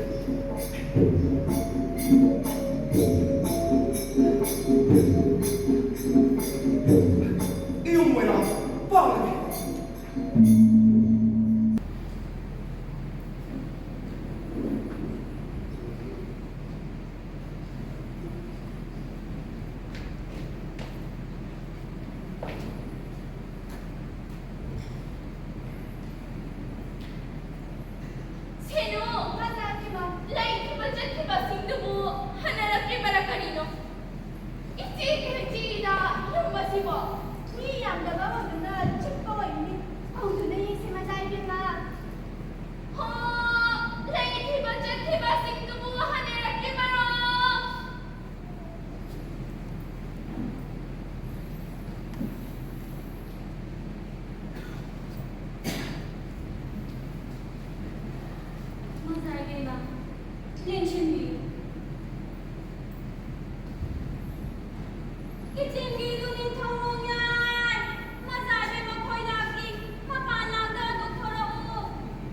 ꯏꯌꯨꯝ ꯃꯣꯏꯔꯥꯡ ꯄꯥꯡꯂꯒꯦ꯫ ꯁꯦꯅꯨ, ꯃꯆꯥꯁꯤꯡꯅ ꯂꯩꯈꯤꯕ ꯆꯠꯈꯤꯕꯁꯤꯡꯗꯨꯕꯨ ꯍꯟꯅꯔꯛꯇ꯭ꯔꯤꯕꯔꯥ ꯀꯔꯤꯅꯣ? ꯏꯆꯦꯒꯤ ꯍꯩꯆꯤꯗ ꯌꯨꯝ ꯑꯁꯤꯕꯣ ꯃꯤ ꯌꯥꯝꯗꯕ ꯑꯣꯏꯕꯅ ꯆꯤꯛꯄ ꯑꯣꯏꯒꯅꯤ꯫ ꯍꯧꯗꯨꯅ ꯌꯦꯡꯁꯤ, ꯃꯆꯥ ꯏꯕꯦꯝꯃ꯫ ꯍꯣ, ꯂꯩꯈꯤꯕ ꯆꯠꯈꯤꯕꯁꯤꯡꯗꯨꯕꯨ ꯍꯟꯅꯔꯛꯇ꯭ꯔꯤꯕꯔꯣ? ꯃꯆꯥ ꯏꯕꯦꯝꯃ, ꯂꯦꯡꯁꯤꯟꯕꯤꯌꯨ꯫ ꯏꯆꯤꯟꯒꯤ ꯏꯂꯨ ꯅꯤꯡꯊꯧ ꯅꯣꯡꯌꯥꯏ, ꯃꯆꯥ ꯏꯕꯦꯝꯃ ꯈꯣꯏꯅꯥꯛꯀꯤ ꯃꯄꯥꯟ ꯂꯥꯡꯗ ꯑꯗꯨꯝ ꯊꯣꯔꯛꯎ꯫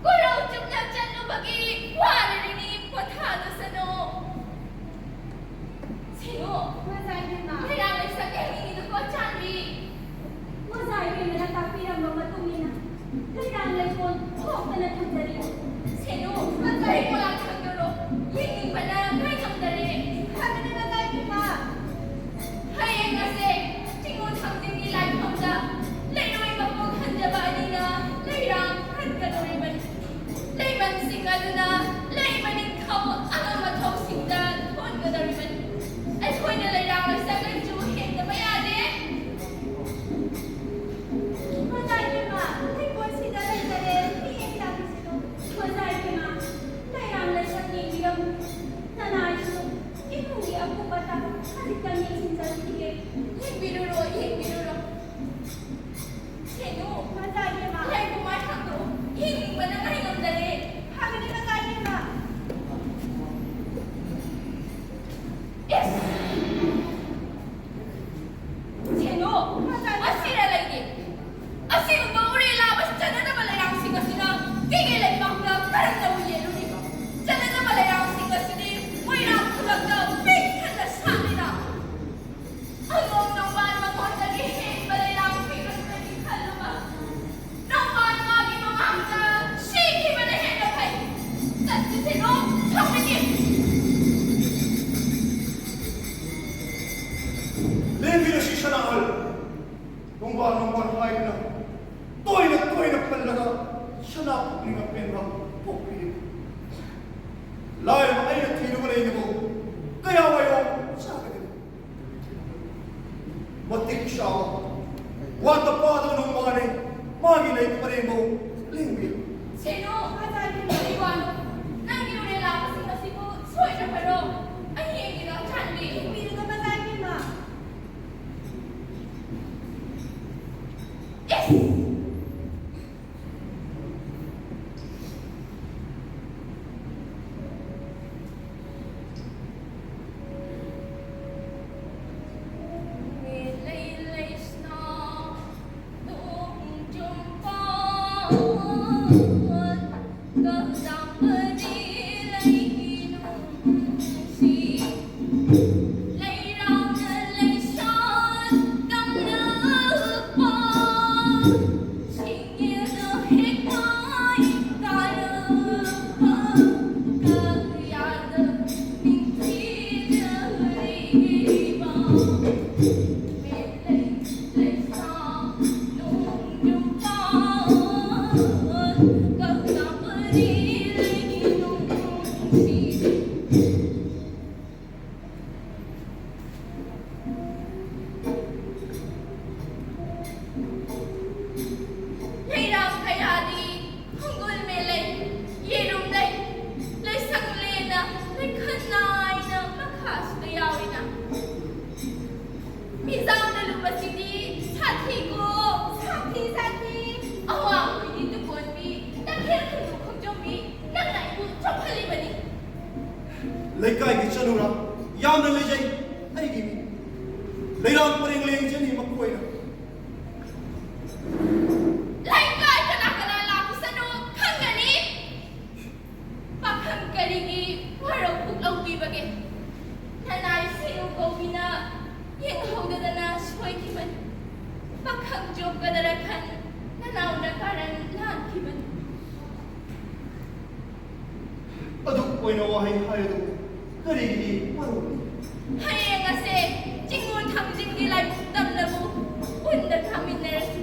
ꯀꯣꯔꯧ ꯆꯨꯞꯅ ꯆꯠꯂꯨꯕꯒꯤ ꯋꯥꯔꯤꯅꯤ, ꯄꯣꯊꯥꯗꯁꯅꯨ꯫ ꯁꯤꯔꯣ, ꯃꯆꯥ ꯏꯕꯦꯝꯃ꯫ ꯃꯩꯔꯥ ꯂꯩꯁꯛ ꯌꯦꯡꯅꯤꯡꯉꯤꯗꯨꯀꯣ, ꯆꯥꯟꯕꯤ꯫ ꯃꯆꯥ ꯏꯕꯦꯝꯃꯅ ꯇꯥꯛꯄꯤꯔꯝꯕ ꯃꯇꯨꯡ ꯏꯟꯅ ꯂꯩꯔꯥꯡ ꯂꯩꯀꯣꯜ ꯊꯣꯛꯇꯅ ꯊꯝꯖꯔꯤ꯫ ꯁꯤꯔꯣ, ꯃꯆꯥ ꯏꯕꯦꯝꯃ ꯊꯥꯡꯗꯣꯔꯣ꯫ ꯌꯦꯡꯅꯤꯡꯕꯅ ꯉꯥꯏ ꯉꯝꯗꯔꯦ꯫ ꯐꯔꯦꯅꯦ, ꯃꯆꯥ ꯏꯕꯦꯝꯃ꯫ ꯄꯨꯛꯅꯤꯡ ꯑꯄꯦꯟꯕ ꯄꯣꯛꯄꯤꯔꯤꯕ ꯂꯥꯏꯔꯕ ꯑꯩꯅ ꯊꯤꯔꯨꯕ ꯂꯩꯅꯕ ꯀꯌꯥ ꯋꯥꯌꯣ ꯆꯥꯒꯗꯒꯦ? ꯃꯇꯤꯛ ꯆꯥꯕ ꯋꯥꯠꯇ ꯄꯥꯗꯕ ꯅꯣꯡꯃꯒꯅꯤ ꯃꯥꯒꯤ ꯂꯩ ꯄꯔꯦꯡꯕꯧ ꯂꯦꯡꯕꯤꯌꯨ꯫ ꯁꯦꯅꯣ, ꯃꯆꯥꯒꯤ ꯀꯔꯤ ꯋꯥꯅꯣ? ꯅꯪꯒꯤ ꯎꯔꯦ ꯂꯥꯛꯄꯁꯤꯡ ꯑꯁꯤꯕꯨ ꯁꯣꯏꯗ꯭ꯔ ꯐꯔꯣ? ꯑꯩ ꯌꯦꯡꯒꯦꯗ, ꯆꯥꯟꯕꯤ꯫ ꯌꯦꯡꯕꯤꯔꯒ ꯃꯆꯥꯒꯤ ꯃꯥ꯫ ꯏꯁ! ꯂꯩꯔꯥꯡ ꯀꯌꯥꯗꯤ ꯈꯣꯡꯒꯨꯜ ꯃꯦꯂꯩ, ꯌꯦꯔꯨꯝ ꯂꯩ, ꯂꯩꯁꯪ ꯂꯦꯟꯅ ꯂꯩꯈꯠ ꯅꯥꯏꯅ ꯃꯈꯥꯁꯨꯗ ꯌꯥꯎꯔꯤꯅ꯫ ꯃꯤꯖꯥꯎꯅ ꯂꯨꯕꯁꯤꯗꯤ ꯁꯥꯊꯤꯀꯣ, ꯁꯥꯊꯤ, ꯁꯥꯊꯤ꯫ ꯑꯋꯥꯡ ꯍꯨꯏꯗꯤ ꯇꯨꯀꯣꯟꯕꯤ, ꯇꯈꯦꯜ ꯈꯨꯟꯗꯨ ꯈꯣꯡꯖꯣꯝꯕꯤ, ꯅꯪꯅ ꯑꯩꯕꯨ ꯆꯣꯛꯍꯜꯂꯤꯕꯅꯤ꯫ ꯂꯩꯀꯥꯏꯒꯤ ꯆꯅꯨꯔꯥ ꯌꯥꯝꯅ ꯂꯩꯖꯩ ꯑꯩꯒꯤ ꯃꯤ꯫ ꯂꯩꯔꯥꯡ ꯄꯔꯦꯡ ꯂꯦꯡꯖꯅꯤ ꯃꯈꯣꯏꯅ꯫ ꯂꯩꯀꯥꯏ ꯀꯅꯥ ꯀꯅꯥ ꯂꯥꯛꯄꯁꯅꯣ ꯈꯪꯒꯅꯤ꯫ ꯄꯥꯈꯪ ꯀꯔꯤꯒꯤ ꯋꯥꯔꯧ ꯄꯨꯛꯂꯧꯕꯤꯕꯒꯦ? ꯅꯅꯥꯏ ꯁꯤꯔꯨ ꯀꯧꯕꯤꯅ ꯌꯦꯡꯍꯧꯗꯗꯅ ꯁꯣꯏꯈꯤꯕꯅꯤ꯫ ꯄꯥꯈꯪ ꯆꯣꯞꯀꯗꯔ ꯈꯟ ꯅꯅꯥꯎꯅ ꯀꯥꯔꯟ ꯂꯥꯟꯈꯤꯕꯅꯤ꯫ ꯑꯗꯨ ꯑꯣꯏꯅ ꯋꯥꯍꯩ ꯍꯥꯏꯔꯗꯨ ꯀꯔꯤꯒꯤ ꯃꯔꯨꯞꯅꯤ? ꯍꯌꯦꯡ ꯑꯁꯦ ꯆꯤꯡꯉꯨ ꯊꯥꯡꯖꯤꯡꯒꯤ ꯂꯥꯏꯕꯨꯡ ꯇꯝꯅꯕꯨ ꯄꯨꯟꯅ ꯊꯥꯃꯤꯟꯅꯔꯁꯤ꯫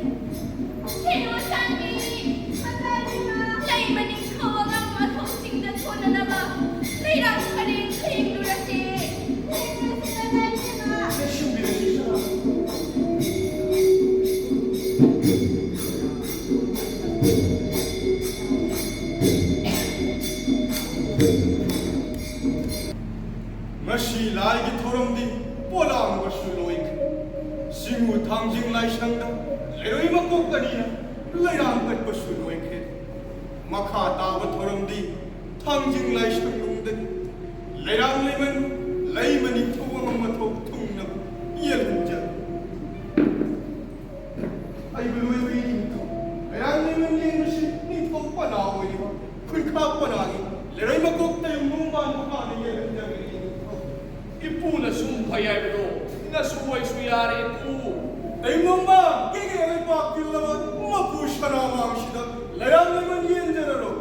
ꯁꯦꯅꯣ ꯁꯥꯟꯕꯤ, ꯃꯆꯥ ꯏꯕꯦꯝꯃ, ꯁꯤ ꯂꯥꯏꯒꯤ ꯊꯧꯔꯝꯗꯤ ꯄꯣꯂꯥꯡꯕꯁꯨ ꯂꯣꯏꯈ꯭ꯔꯦ꯫ ꯁꯤꯡꯉꯨ ꯊꯥꯡꯖꯤꯡ ꯂꯥꯏꯁꯪꯗ ꯂꯩꯔꯣꯏ ꯃꯀꯣꯛ ꯑꯅꯤꯅ ꯂꯩꯔꯥꯡ ꯀꯠꯄꯁꯨ ꯂꯣꯏꯈ꯭ꯔꯦ꯫ ꯃꯈꯥ ꯇꯥꯕ ꯊꯧꯔꯝꯗꯤ ꯊꯥꯡꯖꯤꯡ ꯂꯥꯏꯁꯪ ꯅꯨꯡꯗꯅꯤ꯫ ꯂꯩꯔꯥꯡ ꯂꯩꯃꯟ ꯂꯩꯃ ꯅꯤꯡꯊꯧ ꯑꯃ ꯃꯊꯧ ꯊꯨꯡꯅꯕ ꯌꯦꯜꯍꯟꯖꯔꯤ꯫ ꯑꯩꯕꯨ ꯂꯣꯏꯕꯤ ꯅꯤꯡꯊꯧ ꯂꯩꯔꯥꯡ ꯂꯩꯃꯟ ꯂꯦꯡꯕꯁꯤ ꯅꯤꯡꯊꯧ ꯄꯅꯥ ꯑꯣꯏꯔꯤꯕ ꯈꯨꯟꯈꯥ ꯄꯅꯥꯒꯤ ꯂꯩꯔꯣꯏ ꯃꯀꯣꯛꯇ ꯌꯨꯝꯕꯨꯡ ꯄꯥꯟꯕ ꯄꯥꯅ ꯌꯦꯜꯍꯟꯖꯕꯅꯤ ꯅꯤꯡꯊꯧ꯫ ꯏꯄꯨꯅ ꯁꯨꯝ ꯐꯩ ꯍꯥꯏꯕꯗꯣ ꯅꯁꯨ ꯑꯣꯏꯁꯨ ꯌꯥꯔꯦ ꯏꯄꯨ꯫ ꯇꯩꯃꯣꯝꯕ ꯀꯦꯒꯦ ꯂꯩꯄꯥꯛ ꯇꯤꯜꯂꯕ ꯃꯄꯨ ꯁꯅꯥꯃꯥꯡꯁꯤꯗ ꯂꯩꯔꯥꯡ ꯂꯩꯃꯟ ꯌꯦꯟꯖꯔꯔꯣ꯫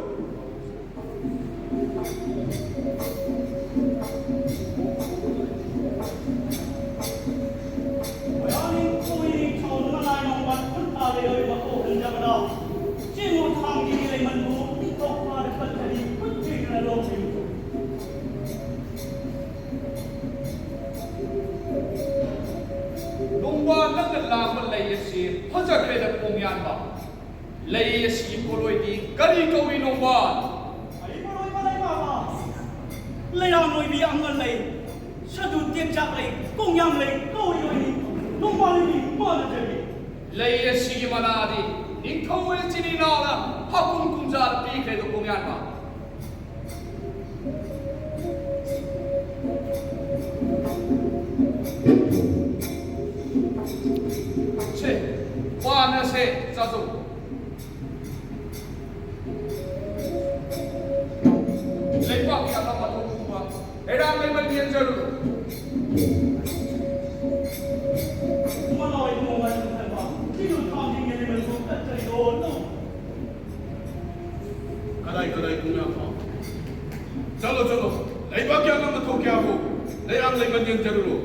ꯅꯣꯡꯕꯥꯟ ꯅꯪꯅ ꯂꯥꯛꯄ ꯂꯩ ꯑꯁꯤ ꯐꯖꯈ꯭ꯔꯦꯗ ꯄꯣꯡꯌꯥꯟꯕ꯫ ꯂꯩ ꯑꯁꯤꯒꯤ ꯄꯣꯠꯂꯣꯏꯗꯤ ꯀꯔꯤ ꯀꯧꯏ ꯅꯣꯡꯕꯥꯟ? ꯀꯔꯤ ꯄꯣꯠꯂꯣꯏꯕ ꯂꯩ ꯃꯥꯃ? ꯂꯩꯔꯥꯡ ꯂꯣꯏꯕꯤ ꯑꯃ ꯂꯩ, ꯁꯗꯨ ꯇꯦꯛꯆꯥꯛ ꯂꯩ, ꯀꯣꯡꯌꯥꯝ ꯂꯩ, ꯀꯧꯏ ꯂꯣꯏꯅꯤ꯫ ꯅꯣꯡꯕꯥꯟ ꯂꯣꯏꯕꯤ ꯃꯥꯅꯖꯔꯤ꯫ ꯂꯩ ꯑꯁꯤꯒꯤ ꯃꯅꯥꯗꯤ ꯅꯤꯡꯊꯧ ꯑꯣꯏ ꯆꯤꯅꯤ ꯅꯥꯎꯅ ꯍꯥꯀꯨꯝ ꯀꯨꯝꯖꯥꯗ ꯄꯤꯈ꯭ꯔꯦꯗꯣ ꯀꯣꯡꯌꯥꯟꯕ꯫ ꯁꯦ, ꯄꯥꯟ ꯑꯁꯦ ꯆꯥꯖꯧ꯫ ꯂꯩꯕꯥꯛꯀꯤ ꯑꯉꯝ ꯑꯊꯧꯕ ꯂꯩꯔꯥꯡ ꯂꯩꯃꯟ ꯌꯦꯟꯖꯔꯨ꯫ ꯏꯃꯥ ꯂꯥꯎ, ꯏꯕꯨꯡꯉꯣ ꯃꯥꯏꯕ ꯊꯟꯕ, ꯁꯤꯕꯨ ꯊꯥꯡꯖꯤꯡꯒꯤ ꯂꯩꯃꯟꯕꯨ ꯀꯠꯆꯔꯤꯗꯣ ꯅꯪ꯫ ꯀꯗꯥꯏ ꯀꯗꯥꯏ ꯄꯨꯡꯌꯥ ꯐꯥꯎ? ꯆꯠꯂꯣ, ꯆꯠꯂꯣ꯫ ꯂꯩꯕꯥꯛꯀꯤ ꯑꯉꯝ ꯑꯊꯧ ꯀꯌꯥꯕꯨ ꯂꯩꯔꯥꯡ ꯂꯩꯃꯟ ꯌꯦꯟꯖꯔꯨꯔꯣ꯫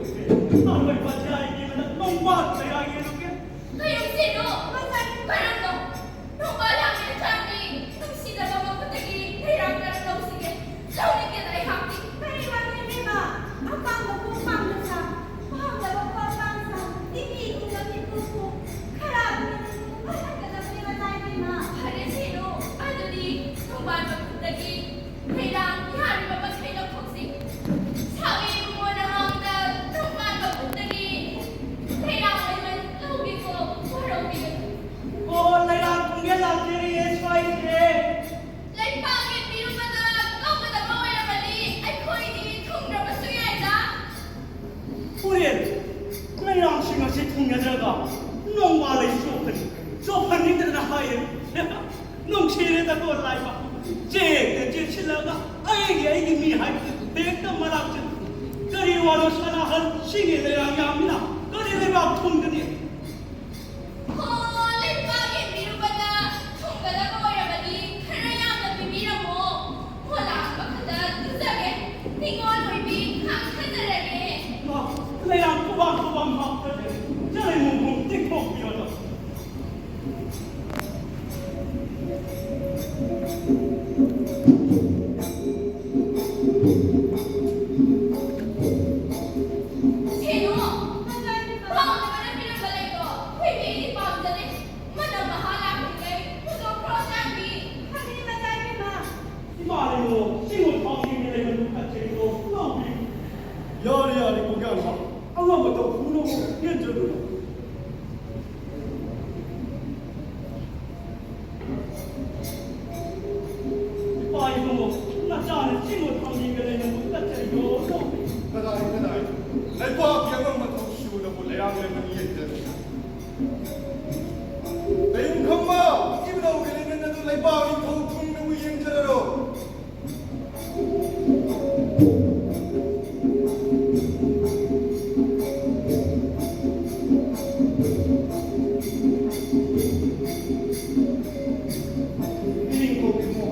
ꯑꯃꯣꯏ ꯄꯟꯖꯥꯏꯒꯤ ꯃꯅꯥꯛ ꯅꯣꯡꯕꯥꯟ ꯂꯩꯔꯥꯡ ꯌꯦꯟꯂꯨꯒꯦ꯫ ꯀꯩꯅꯣ ꯁꯤꯅꯣ? ꯃꯁꯥꯏ ꯀꯔꯝꯅꯣ? ꯅꯣꯡꯕꯥꯟ ꯂꯥꯡ ꯌꯦꯟ ꯆꯥꯡꯅꯤ꯫ ꯅꯨꯡꯁꯤꯗꯕ ꯃꯈꯨꯠꯇꯒꯤ ꯂꯩꯔꯥꯡ ꯀꯔꯝ ꯂꯧꯁꯤꯒꯦ? ꯂꯧꯅꯤꯡꯗꯦꯗ ꯑꯩꯍꯥꯛꯇꯤ꯫ ꯀꯔꯤ ꯋꯥꯅꯣ ꯏꯕꯦꯝꯃ? ꯑꯄꯥꯝꯕꯕꯨ ꯄꯥꯝꯅ ꯁꯥ, ꯄꯥꯝꯗꯕꯕꯨ ꯑꯄꯥꯝ ꯁꯥ꯫ ꯏꯄꯤ ꯏꯄꯨꯅ ꯄꯤꯊꯣꯛ ꯈꯔ ꯑꯗꯨꯅ ꯅꯤꯡꯊꯧ ꯐꯠꯂꯛꯀꯗꯕꯅꯤ ꯃꯆꯥ ꯏꯕꯦꯝꯃ꯫ ꯐꯔꯦ ꯁꯤꯅꯨ, ꯑꯗꯨꯗꯤ ꯅꯣꯡꯕꯥꯟ ꯃꯈꯨꯠꯇꯒꯤ ꯂꯩꯔꯥꯡ ꯌꯥꯔꯤꯕ ꯃꯈꯩ ꯂꯧꯊꯣꯛꯁꯤ꯫ ꯁꯥꯎꯏ ꯏꯕꯨꯡꯉꯣ꯫ ꯂꯥꯏꯕ ꯆꯦꯛꯇ ꯆꯦꯛꯁꯤꯜꯂꯒ ꯑꯩꯒꯤ, ꯑꯩꯒꯤ ꯃꯤ ꯍꯥꯏꯕꯗꯨ ꯍꯦꯛꯇ ꯃꯔꯥꯛ ꯆꯠ-, ꯀꯔꯤ ꯋꯥꯅꯣ ꯁꯅꯥꯍꯜ ꯁꯤꯒꯤ ꯂꯩꯔꯥꯡ ꯌꯥꯝꯃꯤꯅ ꯀꯔꯤ ꯂꯩꯕꯥꯛ ꯊꯨꯝꯒꯅꯤ? ꯍꯣ, ꯂꯩꯕꯥꯛ ꯌꯦꯡꯕꯤꯔꯨꯕꯗ ꯊꯨꯝꯒꯗꯕ ꯑꯣꯏꯔꯕꯗꯤ ꯈꯔ ꯌꯥꯝꯅ ꯄꯤꯕꯤꯔꯝꯃꯣ꯫ ꯃꯣꯂꯥ ꯑꯃꯈꯛꯇ ꯇꯨꯖꯒꯦ꯫ ꯅꯤꯉꯣꯜ ꯑꯣꯏꯕꯤ ꯈꯥꯡꯊꯖꯔꯒꯦ꯫ ꯂꯩꯔꯥꯡ ꯈꯨꯕꯥꯛ ꯈꯨꯕꯥꯛ ꯍꯥꯞꯄꯗ ꯆꯔꯩ ꯃꯨꯝ ꯃꯨꯝ ꯇꯤꯡꯊꯣꯛꯄꯤꯔꯣ꯫ ꯁꯦꯅꯣ, ꯄꯥꯝꯗꯕꯅ ꯄꯤꯔꯝꯕ ꯂꯩꯗꯣ ꯈꯨꯏꯕꯤꯗꯤ ꯄꯥꯝꯖꯗꯦ꯫ ꯃꯅꯝ ꯃꯍꯥ ꯂꯥꯛꯂꯤꯉꯩ ꯍꯨꯟꯗꯣꯛꯈ꯭ꯔꯣ, ꯆꯥꯟꯕꯤ꯫ ꯐꯒꯅꯤ, ꯃꯆꯥ ꯏꯕꯦꯝꯃ꯫ ꯏꯃꯥ ꯂꯩꯃꯣ, ꯁꯤꯡꯉꯣ ꯊꯥꯎꯒꯤ ꯂꯩꯃꯟ ꯀꯠꯆꯩꯗꯣ ꯂꯧꯕꯤꯌꯨ꯫ ꯌꯥꯔꯦ, ꯌꯥꯔꯦ, ꯀꯣꯡꯒꯥꯏ ꯑꯃ꯫ ꯑꯉꯝꯕ ꯇꯧ, ꯄꯨꯅꯕ ꯄꯦꯟꯖꯗꯨꯅ꯫ ꯏꯄꯥ ꯏꯕꯨꯡꯉꯣ, ꯅꯆꯥꯅ ꯆꯤꯡꯕ ꯊꯥꯡꯖꯤꯡꯒ ꯂꯩꯅꯕ ꯀꯠꯆꯩꯗꯣ ꯇꯧꯏ꯫ ꯀꯗꯥꯏ, ꯀꯗꯥꯏ? ꯂꯩꯕꯥꯛꯀꯤ ꯑꯉꯝꯕ ꯊꯧꯁꯤꯕꯨꯅꯕꯨ ꯂꯩꯔꯥꯡ ꯂꯩꯃꯟ ꯌꯦꯡꯖꯔꯤ꯫ ꯂꯩꯌꯨꯝ ꯈꯝꯕ, ꯏꯕꯨꯙꯧꯒꯤ ꯂꯩꯃꯟ ꯑꯗꯨ ꯂꯩꯕꯥꯛ ꯅꯤꯡꯊꯧ ꯊꯨꯡꯅꯕꯨ ꯌꯦꯡꯖꯔꯔꯣ꯫ ꯏꯅꯤꯡꯊꯧ ꯏꯕꯨꯡꯉꯣ,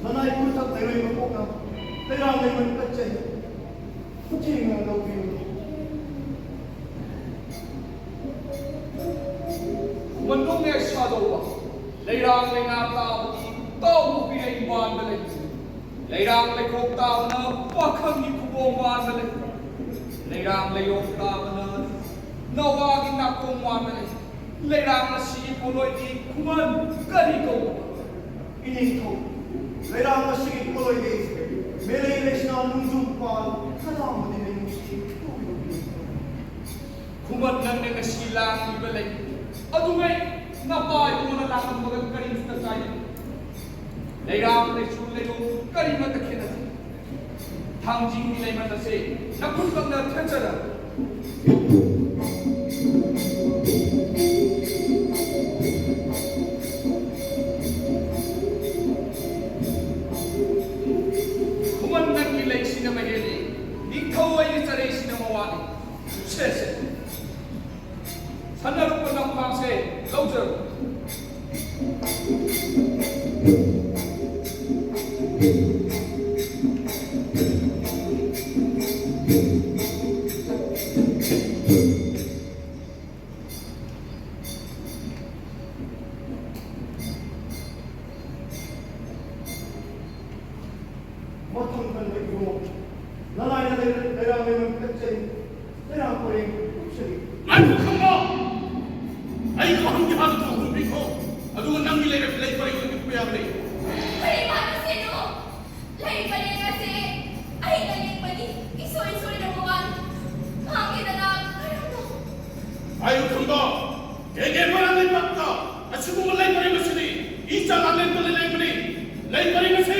ꯅꯅꯥꯏ ꯈꯨꯔꯊꯛ ꯂꯩꯔꯣꯏ ꯃꯀꯣꯛꯅ ꯂꯩꯔꯥꯡ ꯂꯩꯃꯟ ꯀꯠꯆꯩ꯫ ꯈꯨꯊꯦꯡꯅ ꯂꯧꯕꯤꯔꯨꯅꯨ꯫ ꯃꯅꯨꯡ ꯍꯦꯛ ꯁꯥꯗꯧꯕ, ꯂꯩꯔꯥꯡ ꯂꯩꯉꯥ ꯇꯥꯕꯗꯤ ꯇꯥꯎꯕ ꯄꯤꯔꯩ ꯃꯥꯟꯕ ꯂꯩ꯫ ꯂꯩꯔꯥꯡ ꯂꯩꯈꯣꯛ ꯇꯥꯕꯅ ꯄꯥꯈꯪꯒꯤ ꯈꯨꯕꯣꯝ ꯃꯥꯟꯕ ꯂꯩ꯫ ꯂꯩꯔꯥꯡ ꯂꯩꯔꯣꯡ ꯇꯥꯕꯅ ꯅꯋꯥꯒꯤ ꯅꯥꯀꯣꯡ ꯃꯥꯟꯕ ꯂꯩ꯫ ꯂꯩꯔꯥꯡ ꯑꯁꯤꯒꯤ ꯄꯣꯠꯂꯣꯏꯗꯤ ꯈꯨꯃꯟ ꯀꯔꯤ ꯀꯧꯕ? ꯏꯅꯤꯡꯊꯧ, ꯂꯩꯔꯥꯡ ꯑꯁꯤꯒꯤ ꯄꯣꯠꯂꯣꯏꯗꯤ ꯃꯦꯂꯩ ꯂꯩꯁꯅꯥ ꯅꯣꯡꯖꯨꯝ ꯄꯥꯜ ꯀꯅꯥ ꯑꯃꯗꯤ ꯂꯩꯅꯨꯡꯁꯤ ꯀꯧꯏ꯫ ꯈꯨꯃꯟ ꯅꯪꯅ ꯉꯁꯤ ꯂꯥꯡꯂꯤꯕ ꯂꯩ ꯑꯗꯨꯉꯩ ꯅꯄꯥ ꯏꯄꯨꯅ ꯂꯥꯡꯂꯝꯕꯒ ꯀꯔꯤꯃꯇ ꯀꯥꯏꯅꯗꯦ꯫ ꯂꯩꯔꯥꯡ ꯂꯩꯁꯨ ꯂꯩꯔꯣꯡ ꯀꯔꯤꯃꯇ ꯈꯦꯠꯅꯗꯦ꯫ ꯊꯥꯡꯖꯤꯡꯒꯤ ꯂꯩꯃꯟ ꯑꯁꯦ ꯅꯈꯨꯠꯃꯛꯅ ꯊꯦꯠꯆꯔ꯫ ꯃꯍꯦꯜꯂꯤ꯫ ꯅꯤꯡꯊꯧ ꯑꯩꯒꯤ ꯆꯔꯩꯁꯤꯅ ꯃꯋꯥꯅꯤ꯫ ꯁꯦ, ꯁꯦ꯫ ꯁꯅꯥꯔꯨꯄ ꯅꯝꯐꯥꯡꯁꯦ ꯂꯧꯖꯔꯣ꯫ ꯃꯊꯪ ꯊꯪꯕ ꯏꯕꯨꯡꯉꯣ, ꯅꯅꯥꯏꯅ ꯂꯩꯔ-, ꯂꯩꯔꯥꯡ ꯂꯩꯃꯟ ꯀꯠꯆꯔꯤ, ꯂꯩꯔꯥꯡ ꯄꯔꯦꯡ ꯀꯨꯞꯆꯔꯤ꯫ ꯉꯥꯏꯈꯣ ꯈꯪꯕ! ꯑꯩ ꯋꯥꯍꯪꯗꯤ ꯍꯥꯟꯅ ꯇꯧꯍꯟꯕꯤꯈꯣ, ꯑꯗꯨꯒ ꯅꯪꯒꯤ ꯂꯩꯔꯛ ꯂꯩ ꯄꯔꯦꯡ ꯑꯗꯨ ꯀꯌꯥ ꯂꯩ? ꯀꯔꯤ ꯍꯥꯏꯕꯁꯤꯅꯣ? ꯂꯩ ꯄꯔꯦꯡ ꯑꯁꯦ ꯑꯩꯅ ꯂꯦꯡꯕꯅꯤ, ꯏꯁꯣꯏ ꯁꯣꯏꯔꯕ ꯋꯥꯅꯤ꯫ ꯃꯥꯒꯤꯗꯅ ꯀꯔꯝꯅ? ꯍꯥꯏꯌꯨ ꯈꯪꯕ! ꯀꯦꯒꯦ ꯃꯣꯏꯔꯥꯡ ꯂꯩꯕꯥꯛꯇ ꯑꯁꯤꯒꯨꯝꯕ ꯂꯩ ꯄꯔꯦꯡ ꯑꯁꯤꯗꯤ ꯏꯆꯥ ꯂꯥꯛꯂꯦꯟꯕꯅ ꯂꯦꯡꯕꯅꯤ꯫ ꯂꯩ ꯄꯔꯦꯡ ꯑꯁꯤ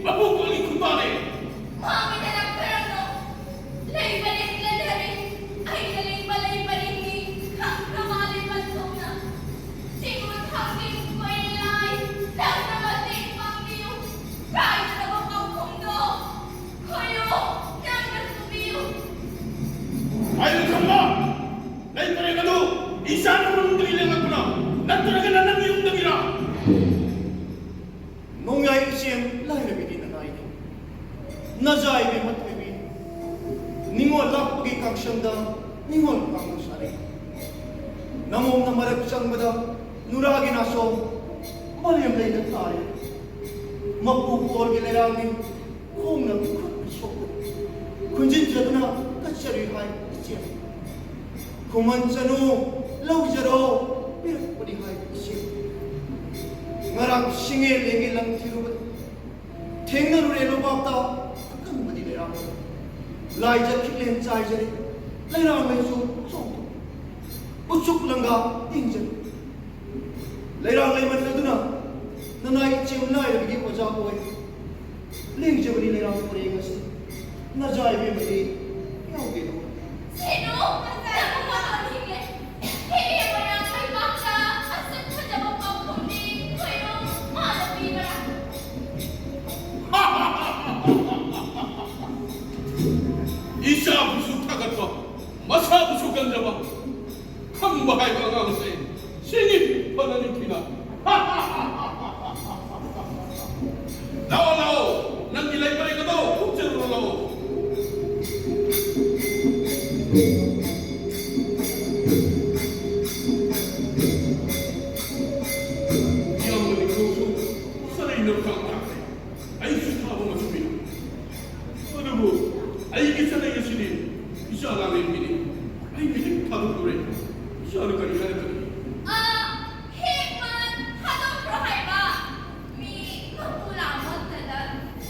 ꯃꯄꯨ ꯀꯣꯜꯒꯤ ꯈꯨꯟꯗꯥꯅꯤ꯫ ꯃꯥꯒꯤꯗꯅ ꯀꯔꯝꯅ? ꯂꯩ ꯄꯔꯦꯡ ꯂꯩꯅꯔꯦ꯫ ꯑꯩꯅ ꯂꯦꯡꯕ ꯂꯩ ꯄꯔꯦꯡꯅꯤ꯫ ꯈꯪꯈ꯭ꯔ ꯃꯥꯜꯂꯦ ꯄꯟꯊꯧꯅ꯫ ꯆꯤꯡꯉꯨ ꯊꯥꯡꯖꯤꯡ ꯈꯣꯏꯔꯦ ꯂꯥꯏ꯫ ꯅꯪꯅ ꯃꯇꯦꯡ ꯄꯥꯡꯕꯤꯌꯨ꯫ ꯀꯥꯏꯗꯅꯕ ꯄꯥꯎꯈꯨꯝꯗꯣ ꯈꯣꯏꯌꯨ꯫ ꯅꯪꯅ ꯈꯨꯝꯕꯤꯌꯨ꯫ ꯍꯥꯏꯌꯨ ꯈꯪꯕ! ꯂꯩ ꯄꯔꯦꯡ ꯑꯗꯨ ꯏꯆꯥꯅ ꯃꯅꯨꯡꯗꯒꯤ ꯂꯦꯡꯂꯛꯄ꯭ꯔꯥ? ꯅꯠꯇ꯭ꯔꯒꯅ ꯅꯪꯒꯤ ꯌꯨꯝꯗꯒꯤꯔꯥ? ꯅꯣꯡꯌꯥꯏ ꯏꯆꯦꯝ ꯂꯥꯏꯔꯕꯤꯗꯤ ꯅꯅꯥꯏꯅꯤ꯫ ꯅꯖꯥ ꯏꯕꯦꯝꯃ ꯊꯣꯏꯕꯤ, ꯅꯤꯉꯣꯜ ꯂꯥꯛꯄꯒꯤ ꯀꯥꯡꯁꯪꯗ ꯅꯤꯉꯣꯜ ꯀꯥꯡꯕꯨ ꯁꯥꯔꯤ꯫ ꯅꯃꯣꯝꯅ ꯃꯔꯛ ꯆꯪꯕꯗ ꯅꯨꯔꯥꯒꯤ ꯅꯥꯁꯣꯝ ꯃꯥꯂꯦꯝ ꯂꯩꯅ ꯊꯥꯔꯤ꯫ ꯃꯄꯨ ꯀꯣꯜꯒꯤ ꯂꯩꯔꯥꯡꯅꯤ꯫ ꯈꯣꯡꯅ ꯈꯨꯠꯅ ꯁꯣꯛꯄ ꯈꯨꯟꯖꯤꯟꯖꯗꯨꯅ ꯀꯠꯆꯔꯤ ꯍꯥꯏ ꯏꯆꯦ꯫ ꯈꯨꯃꯟ ꯆꯅꯨ ꯂꯧꯖꯔꯣ ꯄꯤꯔꯛꯄꯅꯤ ꯍꯥꯏ ꯏꯆꯦ꯫ ꯉꯔꯥꯡ ꯁꯤꯡꯉꯦ ꯂꯦꯡꯉꯦ ꯂꯪ ꯊꯤꯔꯨꯕꯗ ꯊꯦꯡꯅꯔꯨꯔꯦ ꯂꯣꯕꯥꯞꯇ ꯑꯀꯪꯕꯗꯤ ꯂꯩꯔꯥꯡ꯫ ꯂꯥꯏ ꯆꯠꯈꯤꯛꯂꯦꯟ ꯆꯥꯏꯖꯔꯦ ꯂꯩꯔꯥꯡ ꯂꯩꯁꯨ ꯆꯣꯡꯊꯣꯛ ꯎꯆꯨꯛ ꯂꯪꯒꯥ ꯏꯪꯖꯔꯦ꯫ ꯂꯩꯔꯥꯡ ꯂꯩꯃꯟ ꯑꯗꯨꯅ ꯅꯅꯥꯏ ꯏꯆꯦꯝ ꯂꯥꯏꯔꯕꯤꯒꯤ ꯑꯣꯖꯥ ꯑꯣꯏ꯫ ꯂꯦꯡꯖꯕꯅꯤ ꯂꯩꯔꯥꯡ ꯄꯔꯦꯡ ꯑꯁꯤ ꯅꯖꯥ ꯏꯕꯦꯝꯃꯗꯤ ꯌꯥꯎꯗꯦꯗꯣ꯫ ꯁꯤꯅꯨ! ꯅꯪꯕꯨ ꯃꯇꯣꯟ ꯍꯤꯡꯂꯦ꯫ ꯍꯤꯔꯦ ꯃꯣꯏꯔꯥꯡ ꯂꯩꯕꯥꯛꯇ ꯑꯁꯨꯛ ꯐꯖꯕ ꯄꯥꯎꯈꯨꯝꯗꯤ ꯈꯣꯏꯔꯣ ꯃꯥꯅ ꯄꯤꯕ꯭ꯔꯥ? ꯂꯥꯛꯑꯣ, ꯂꯥꯛꯑꯣ, ꯅꯪꯒꯤ ꯂꯩ ꯄꯔꯦꯡ ꯑꯗꯣ ꯍꯨꯞꯆꯤꯜꯂꯨꯔꯣ, ꯂꯥꯛꯑꯣ꯫ ꯏꯌꯥꯝꯕ ꯅꯤꯡꯊꯧꯁꯨ ꯆꯔꯩ ꯅꯝꯊꯥꯛ ꯊꯥꯈ꯭ꯔꯦ꯫ ꯑꯩꯁꯨ ꯊꯥꯕ ꯃꯊꯧ ꯂꯩ꯫ ꯑꯗꯨꯕꯨ ꯑꯩꯒꯤ ꯆꯔꯩ ꯑꯁꯤꯗꯤ ꯏꯆꯥ ꯂꯥꯡꯂꯦꯟꯒꯤꯅꯤ꯫ ꯑꯩꯅ ꯍꯦꯛ ꯊꯥꯗꯣꯛꯂꯨꯔꯦ, ꯏꯆꯥꯅ ꯀꯔꯤ ꯍꯥꯏꯔꯛꯀꯅꯤ? ꯑ, ꯍꯦꯛ ꯃꯥ ꯊꯥꯗꯣꯛꯈ꯭ꯔꯣ ꯍꯥꯏꯕ꯫ ꯃꯤ ꯃꯄꯨ ꯂꯥꯛꯑꯝꯃꯛꯇꯗ꯫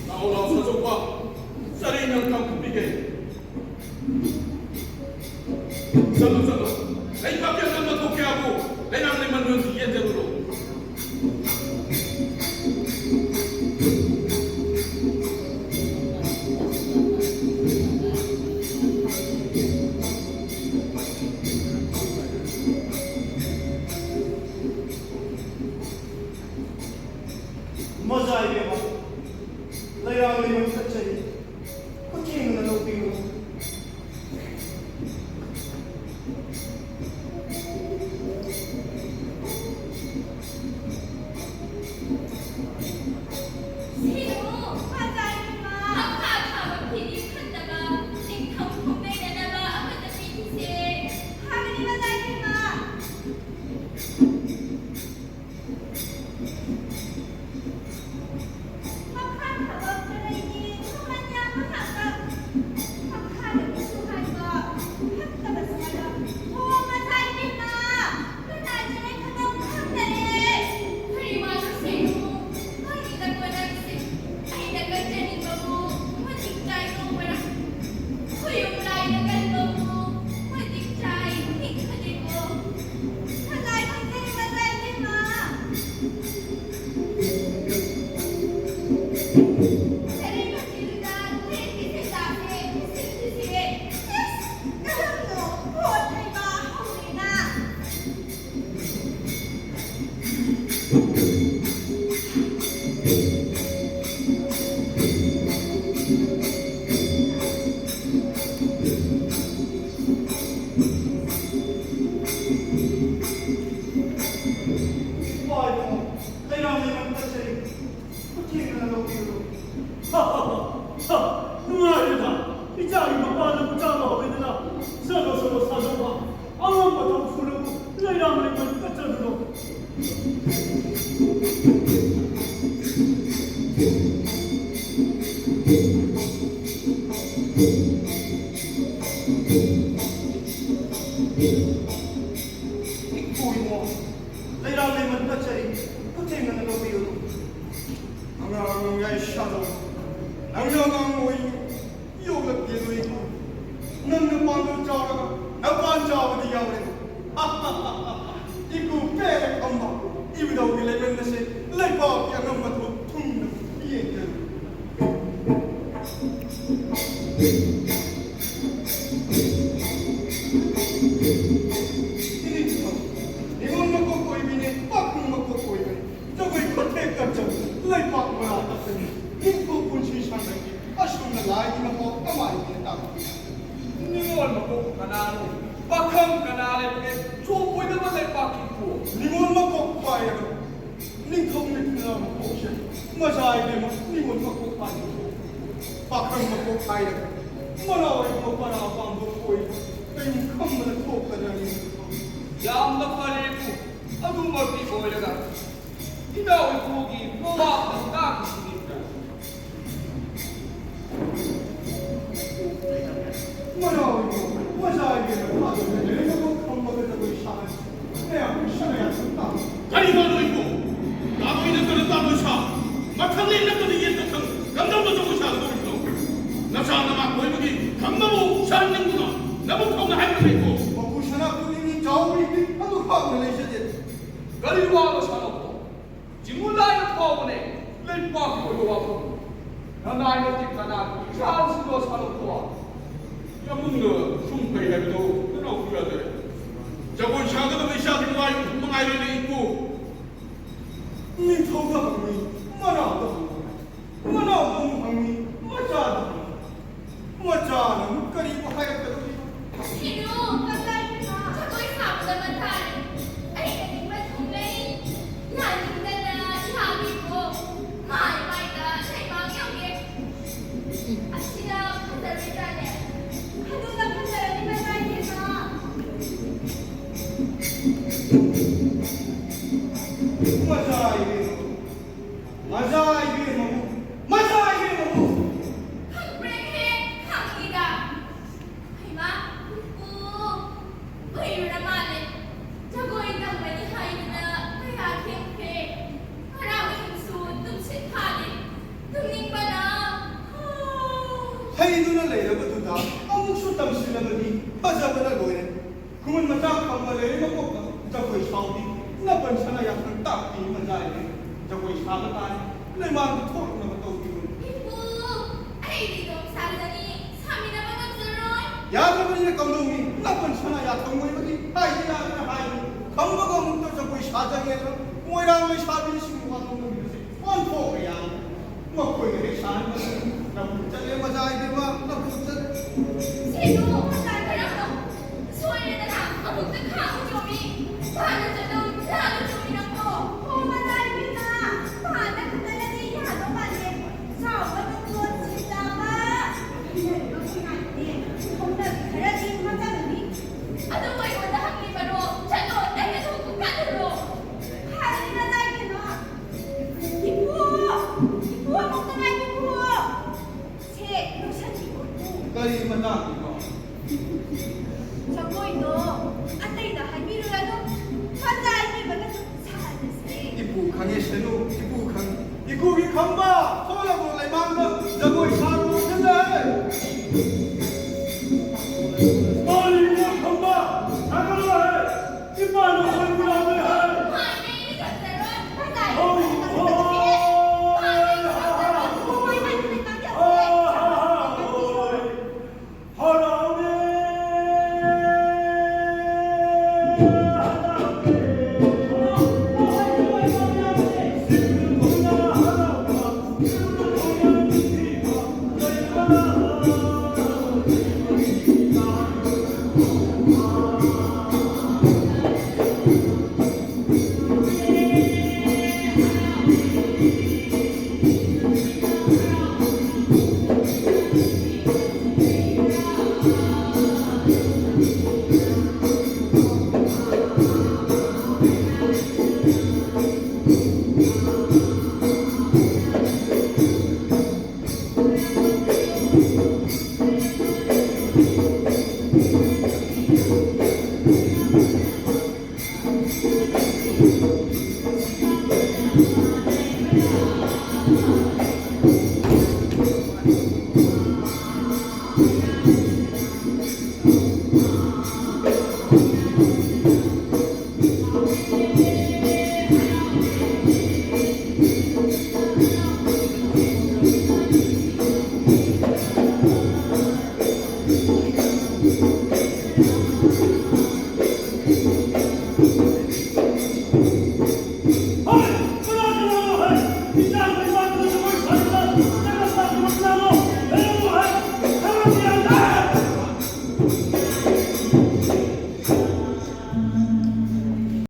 ꯂꯥꯛꯑꯣ, ꯂꯥꯛꯑꯣ, ꯁꯥꯆꯧꯕ꯫ ꯆꯔꯩ ꯅꯝꯊꯥꯛ ꯐꯨꯠꯄꯤꯒꯦ꯫ ꯆꯠꯂꯣ, ꯆꯠꯂꯣ꯫ ꯂꯩꯕꯥꯛꯀꯤ ꯑꯉꯝꯕ ꯊꯣꯛꯀꯦ ꯍꯥꯏꯕꯨ ꯂꯩꯔꯥꯡ ꯂꯩꯃꯟ ꯌꯣꯟꯁꯤ ꯌꯦꯟꯖꯔꯨꯔꯣ꯫ ꯃꯖꯥ ꯏꯕꯦꯝꯃ, ꯂꯩꯔꯥꯡ ꯂꯩꯃꯟ ꯀꯠꯆꯔꯤ꯫ ꯈꯨꯊꯦꯡꯅ ꯂꯧꯕꯤꯔꯨ꯫ ꯁꯤꯅꯨ, ꯃꯖꯥ ꯏꯕꯦꯝꯃ꯫ ꯃꯈꯥ ꯊꯥꯕ ꯐꯤꯗꯤ ꯐꯠꯇꯕ, ꯅꯤꯡꯊꯧ ꯈꯣꯡꯗꯩꯅꯅꯕ ꯑꯃꯠꯇ ꯄꯤꯈꯤꯁꯦ꯫ ꯍꯥꯏꯕꯅꯤ, ꯃꯖꯥ ꯏꯕꯦꯝꯃ꯫ ꯃꯈꯥ ꯊꯕꯛꯇ ꯂꯩꯒꯦ, ꯊꯣꯡꯍꯟ ꯂꯧꯕꯤꯌꯨ꯫ ꯍꯥ, ꯍꯥ, ꯍꯥ, ꯍꯥ, ꯅꯨꯡꯉꯥꯏꯔꯦꯗ꯫ ꯏꯆꯥꯒꯤ ꯃꯄꯥꯅ ꯃꯆꯥ ꯃꯧ ꯑꯣꯏꯗꯅ ꯆꯠꯂꯣ, ꯆꯠꯂꯣ, ꯁꯥꯗꯧꯕ꯫ ꯑꯉꯝꯕ ꯊꯕꯛ ꯁꯨꯔꯕꯨ ꯂꯩꯔꯥꯡ ꯂꯩꯃꯟ ꯀꯠꯆꯔꯨꯔꯣ꯫ ꯏꯄꯨ ꯏꯃꯣ, ꯂꯩꯔꯥꯡ ꯂꯩꯃꯟ ꯀꯠꯆꯔꯤ, ꯈꯨꯊꯦꯡꯅꯅ ꯂꯧꯕꯤꯌꯨ꯫ ꯑꯉꯥꯡ ꯌꯥꯏꯁꯥꯗꯣ, ꯅꯪꯅ ꯑꯉꯥꯡ ꯑꯣꯏ ꯌꯣꯛꯂꯛꯇꯦꯗꯣ ꯏꯄꯨ꯫ ꯅꯪꯅ ꯄꯥꯡꯒꯜ ꯆꯥꯎꯔꯒ ꯅꯄꯥꯟ ꯆꯥꯕꯗꯤ ꯌꯥꯎꯔꯦ꯫ ꯏꯄꯨ ꯄꯦꯔꯦ ꯈꯝꯕ, ꯏꯕꯨꯙꯧꯒꯤ ꯂꯩꯃꯟ ꯑꯁꯦ ꯂꯩꯕꯥꯛꯀꯤ ꯑꯉꯝꯕ ꯊꯣꯛ ꯊꯨꯡꯅ ꯌꯦꯡꯖꯔꯨ꯫ ꯏꯅꯤꯡꯊꯧ, ꯅꯤꯉꯣꯜ ꯃꯀꯣꯛ ꯑꯣꯏꯕꯤꯅꯦ, ꯄꯥꯈꯪ ꯃꯀꯣꯛ ꯑꯣꯏꯕꯅꯤ꯫ ꯖꯒꯣꯏ ꯈꯨꯠꯊꯦꯛ ꯀꯠꯆꯧ, ꯂꯩꯄꯥꯛ ꯃꯔꯥ ꯇꯞꯀꯅꯤ꯫ ꯅꯤꯡꯊꯧ ꯄꯨꯟꯁꯤ ꯁꯥꯡꯅꯒꯤ ꯑꯁꯨꯝꯅ ꯂꯥꯏꯒꯤ ꯃꯄꯥꯎ ꯀꯃꯥꯏꯅ ꯇꯥꯛꯄꯤ? ꯅꯤꯉꯣꯜ ꯃꯀꯣꯛ ꯀꯅꯥꯅꯣ? ꯄꯥꯈꯪ ꯀꯅꯥ ꯂꯩꯕꯒꯦ? ꯆꯣꯞꯄꯣꯏꯗꯕ ꯂꯩꯄꯥꯛꯀꯤ ꯏꯄꯨ꯫ ꯅꯤꯉꯣꯜ ꯃꯀꯣꯛ ꯄꯥꯏꯔꯒ ꯅꯤꯡꯊꯧ ꯃꯤꯇ꯭ꯔꯤꯅ ꯃꯀꯣꯛꯁꯦ ꯃꯆꯥ ꯏꯕꯦꯝꯃ ꯅꯤꯉꯣꯜ ꯃꯀꯣꯛ ꯄꯥꯏꯔꯒ ꯄꯥꯈꯪ ꯃꯀꯣꯛ ꯄꯥꯏꯔꯒ ꯃꯅꯥꯎ ꯏꯕꯦꯝꯃ ꯄꯔꯥ ꯄꯥꯝꯕ ꯑꯣꯏ ꯀꯩꯅꯣ ꯈꯪꯕꯗ ꯊꯣꯛꯀꯗ꯭ꯔꯅꯤ꯫ ꯌꯥꯝꯅ ꯐꯔꯦ ꯏꯄꯨ꯫ ꯑꯗꯨꯃꯛꯇꯤ ꯑꯣꯏꯔꯒ ꯏꯅꯥꯎ ꯏꯄꯨꯒꯤ ꯃꯃꯥ ꯄꯟꯊꯥꯒꯤ ꯁꯤꯡꯅꯤꯡꯗ꯭ꯔꯥ? ꯃꯅꯥꯎ ꯏꯄꯨ, ꯃꯆꯥ ꯏꯕꯦꯝꯃ ꯊꯥꯗꯣꯛꯅ ꯂꯩꯔꯝꯕ ꯈꯝꯕꯒ ꯖꯒꯣꯏ ꯁꯥꯍꯟꯁꯤ꯫ ꯃꯌꯥꯝ ꯁꯥꯟꯅ ꯌꯥꯊꯪ ꯇꯥꯕ꯫ ꯀꯔꯤꯅꯣ ꯅꯣꯏꯕꯨ? ꯂꯥꯛꯂꯣꯏ ꯅꯠꯇꯅ ꯇꯥꯂꯣꯏ ꯁꯥ, ꯃꯊꯪ ꯂꯦꯟ ꯅꯠꯇꯅ ꯌꯦꯟ ꯃꯊꯪ, ꯀꯝꯗꯧꯅ ꯖꯒꯣꯏ ꯁꯥꯒꯗꯧꯔꯤꯕꯅꯣ? ꯅꯆꯥ ꯅꯅꯥ ꯀꯣꯏꯕꯒꯤ ꯈꯝꯕꯕꯨ ꯁꯥꯍꯟꯅꯤꯡꯗꯨꯅ ꯅꯕꯨꯛ ꯊꯧꯅ ꯍꯥꯏꯕ ꯂꯩꯀꯣ? ꯃꯄꯨ ꯁꯅꯥ ꯄꯨꯛꯅꯤꯡꯅꯤ ꯆꯥꯎꯕꯒꯤ ꯑꯗꯨ ꯍꯥꯞꯅ ꯂꯩꯖꯗꯦ꯫ ꯀꯔꯤ ꯋꯥꯅꯣ ꯁꯥꯟꯅꯕꯗꯣ? ꯆꯤꯡꯉꯨ ꯂꯥꯏꯅ ꯐꯥꯎꯕꯅꯦ, ꯂꯩꯄꯥꯛꯀꯤ ꯑꯣꯏꯕ ꯋꯥꯐꯝ꯫ ꯅꯅꯥꯏ ꯅꯠꯇꯦ ꯀꯅꯥꯒꯤ ꯏꯆꯥꯁꯤꯡꯗꯣ ꯁꯥꯟꯅꯕꯗꯣ? ꯌꯥꯝꯕꯨꯡꯅ ꯁꯨꯝ ꯐꯩ ꯍꯥꯏꯕꯗꯣ ꯅꯅꯥꯎꯁꯨ ꯌꯥꯖꯔꯦ꯫ ꯖꯒꯣꯏ ꯁꯥꯒꯗꯕ ꯏꯆꯥꯒꯤ ꯋꯥ ꯃꯉꯥꯏꯔꯦꯅꯦ ꯏꯄꯨ꯫ ꯅꯤꯡꯊꯧꯗ ꯍꯪꯉꯤ, ꯃꯅꯥꯎꯗ ꯍꯪꯉꯤ, ꯃꯅꯥꯎꯗ ꯑꯃꯨꯛ ꯍꯪꯉꯤ, ꯃꯆꯥꯗ ꯍꯪꯉꯤ꯫ ꯃꯆꯥꯅ ꯑꯃꯨꯛ ꯀꯔꯤꯕꯨ ꯍꯥꯏꯔꯛꯀꯗꯧꯔꯤꯕ? ꯁꯤꯔꯣ, ꯀꯗꯥꯏꯗꯅꯣ? ꯖꯒꯣꯏ ꯁꯥꯕꯗ ꯃꯊꯥꯔꯦ꯫ ꯑꯩ ꯀꯔꯤꯒꯨꯝꯕ ꯊꯨꯡꯂꯩ꯫ ꯌꯥꯅꯤꯡꯗꯅ ꯌꯥꯕꯤꯀꯣ꯫ ꯃꯥꯏ ꯃꯥꯏꯗ ꯈꯨꯃꯟ ꯃꯆꯥ ꯈꯝꯕ ꯂꯩꯔꯩ ꯃꯀꯣꯛꯇ ꯖꯒꯣꯏ ꯁꯥꯎꯕꯤ, ꯅꯄꯟ ꯁꯅꯥ ꯌꯥꯊꯪ ꯇꯥꯛꯄꯤ ꯃꯖꯥꯏꯅꯦ꯫ ꯖꯒꯣꯏ ꯁꯥꯕ ꯇꯥꯏ, ꯂꯩꯃꯥꯡꯗ ꯊꯣꯛꯅꯕ ꯇꯧꯕꯤꯌꯨ꯫ ꯏꯄꯨ, ꯑꯩꯗꯤ ꯏꯇꯣꯝ ꯁꯥꯖꯅꯤ, ꯁꯥꯃꯤꯟꯅꯕ ꯉꯝꯖꯔꯣꯏ꯫ ꯌꯥꯗ꯭ꯔꯕꯅꯤꯅ ꯀꯝꯗꯧꯅꯤ? ꯅꯄꯟ ꯁꯅꯥ ꯌꯥꯊꯪ ꯑꯣꯏꯕꯗꯤ ꯍꯥꯏꯕ ꯌꯥꯗꯅ ꯍꯥꯏꯅꯤ꯫ ꯈꯝꯕꯒ ꯑꯃꯨꯛꯇ ꯖꯒꯣꯏ ꯁꯥꯖꯒꯦꯗꯅ ꯃꯣꯏꯔꯥꯡ ꯂꯩꯁꯥꯕꯤꯁꯤꯡꯕꯨ ꯋꯥꯅꯣꯝ ꯑꯣꯏꯕꯁꯦ ꯑꯣꯟꯊꯣꯛꯄ ꯌꯥꯏ꯫ ꯃꯈꯣꯏꯅ ꯍꯦꯛ ꯁꯥꯍꯟꯕꯁꯤꯡ ꯂꯝꯕꯨ ꯆꯠꯂꯦ, ꯃꯖꯥ ꯏꯕꯦꯝꯃ, ꯂꯝꯕꯨ ꯆꯠꯂꯦ꯫ ꯁꯤꯗꯣ ꯃꯇꯥꯏ ꯈꯔ ꯁꯣꯏꯔꯦꯗꯅ, ꯑꯃꯨꯛꯇ ꯈꯥꯡꯉꯨ ꯆꯣꯃꯤ꯫ ꯐꯥꯅ ꯆꯠꯂꯨ, ꯂꯥꯜꯂꯨ ꯆꯣꯃꯤ ꯅꯪꯕꯣ꯫ ꯍꯣ, ꯃꯖꯥ ꯏꯕꯦꯝꯃ, ꯐꯥꯅ ꯈꯛꯇꯅꯗꯤ ꯌꯥꯗꯧ ꯃꯥꯟꯗꯦ꯫ ꯆꯥꯎꯕ ꯅꯨꯡꯗꯣꯟ ꯁꯤꯟꯗꯥꯕ꯫ ꯏꯅꯔꯤꯕ ꯈꯨꯟꯅꯥꯏꯗꯨꯗꯤ ꯍꯧꯅꯕꯤ ꯈꯔꯗꯤ ꯃꯆꯜꯅꯤ꯫ ꯑꯗꯨꯕꯨ ꯑꯩꯉꯣꯟꯗ ꯍꯪꯂꯤꯕꯔꯣ? ꯆꯠꯂꯣ, ꯅꯪꯅ ꯊꯣꯛꯄ ꯀꯠꯂꯨꯔꯣ꯫ ꯍꯥꯏꯔꯤ ꯃꯖꯥ ꯏꯕꯦꯝꯃ꯫ ꯏꯄꯨ! ꯏꯄꯨ, ꯑꯃꯨꯛꯇ ꯉꯥꯏꯕꯤꯈꯣ꯫ ꯁꯦ, ꯂꯧꯁꯟꯕꯤꯈꯣ, ꯏꯄꯨ꯫ ꯀꯔꯤ ꯃꯇꯥꯡꯒꯤꯅꯣ? ꯖꯒꯣꯏꯗꯣ ꯑꯇꯩꯗ ꯍꯥꯏꯕꯤꯔꯨꯔꯅꯨ꯫ ꯃꯖꯥ ꯏꯕꯦꯝꯃꯒ ꯁꯨꯝ ꯁꯥꯍꯜꯂꯁꯦ꯫ ꯏꯄꯨ ꯈꯪꯉꯦ ꯁꯅꯨ, ꯏꯄꯨ ꯈꯪꯉꯦ꯫ ꯏꯄꯨꯒꯤ ꯈꯝꯕ, ꯊꯣꯛꯂꯒꯣ ꯂꯩꯃꯥꯡꯗ ꯖꯒꯣꯏ ꯁꯥꯔꯨꯔꯣ ꯈꯜꯂꯦ꯫ ꯀꯔꯤꯅꯣ ꯈꯝꯕ? ꯊꯥꯒꯠꯂꯣ ꯍꯦ꯫ ꯏꯄꯥꯅ ꯍꯣꯏꯕꯨ ꯂꯥꯎꯔꯦ ꯍꯦ꯫ ꯍꯣꯏ, ꯍꯣꯏ꯫ ꯍꯣꯏ, ꯍꯣꯏ꯫ ꯍꯔꯥꯎꯔꯦ꯫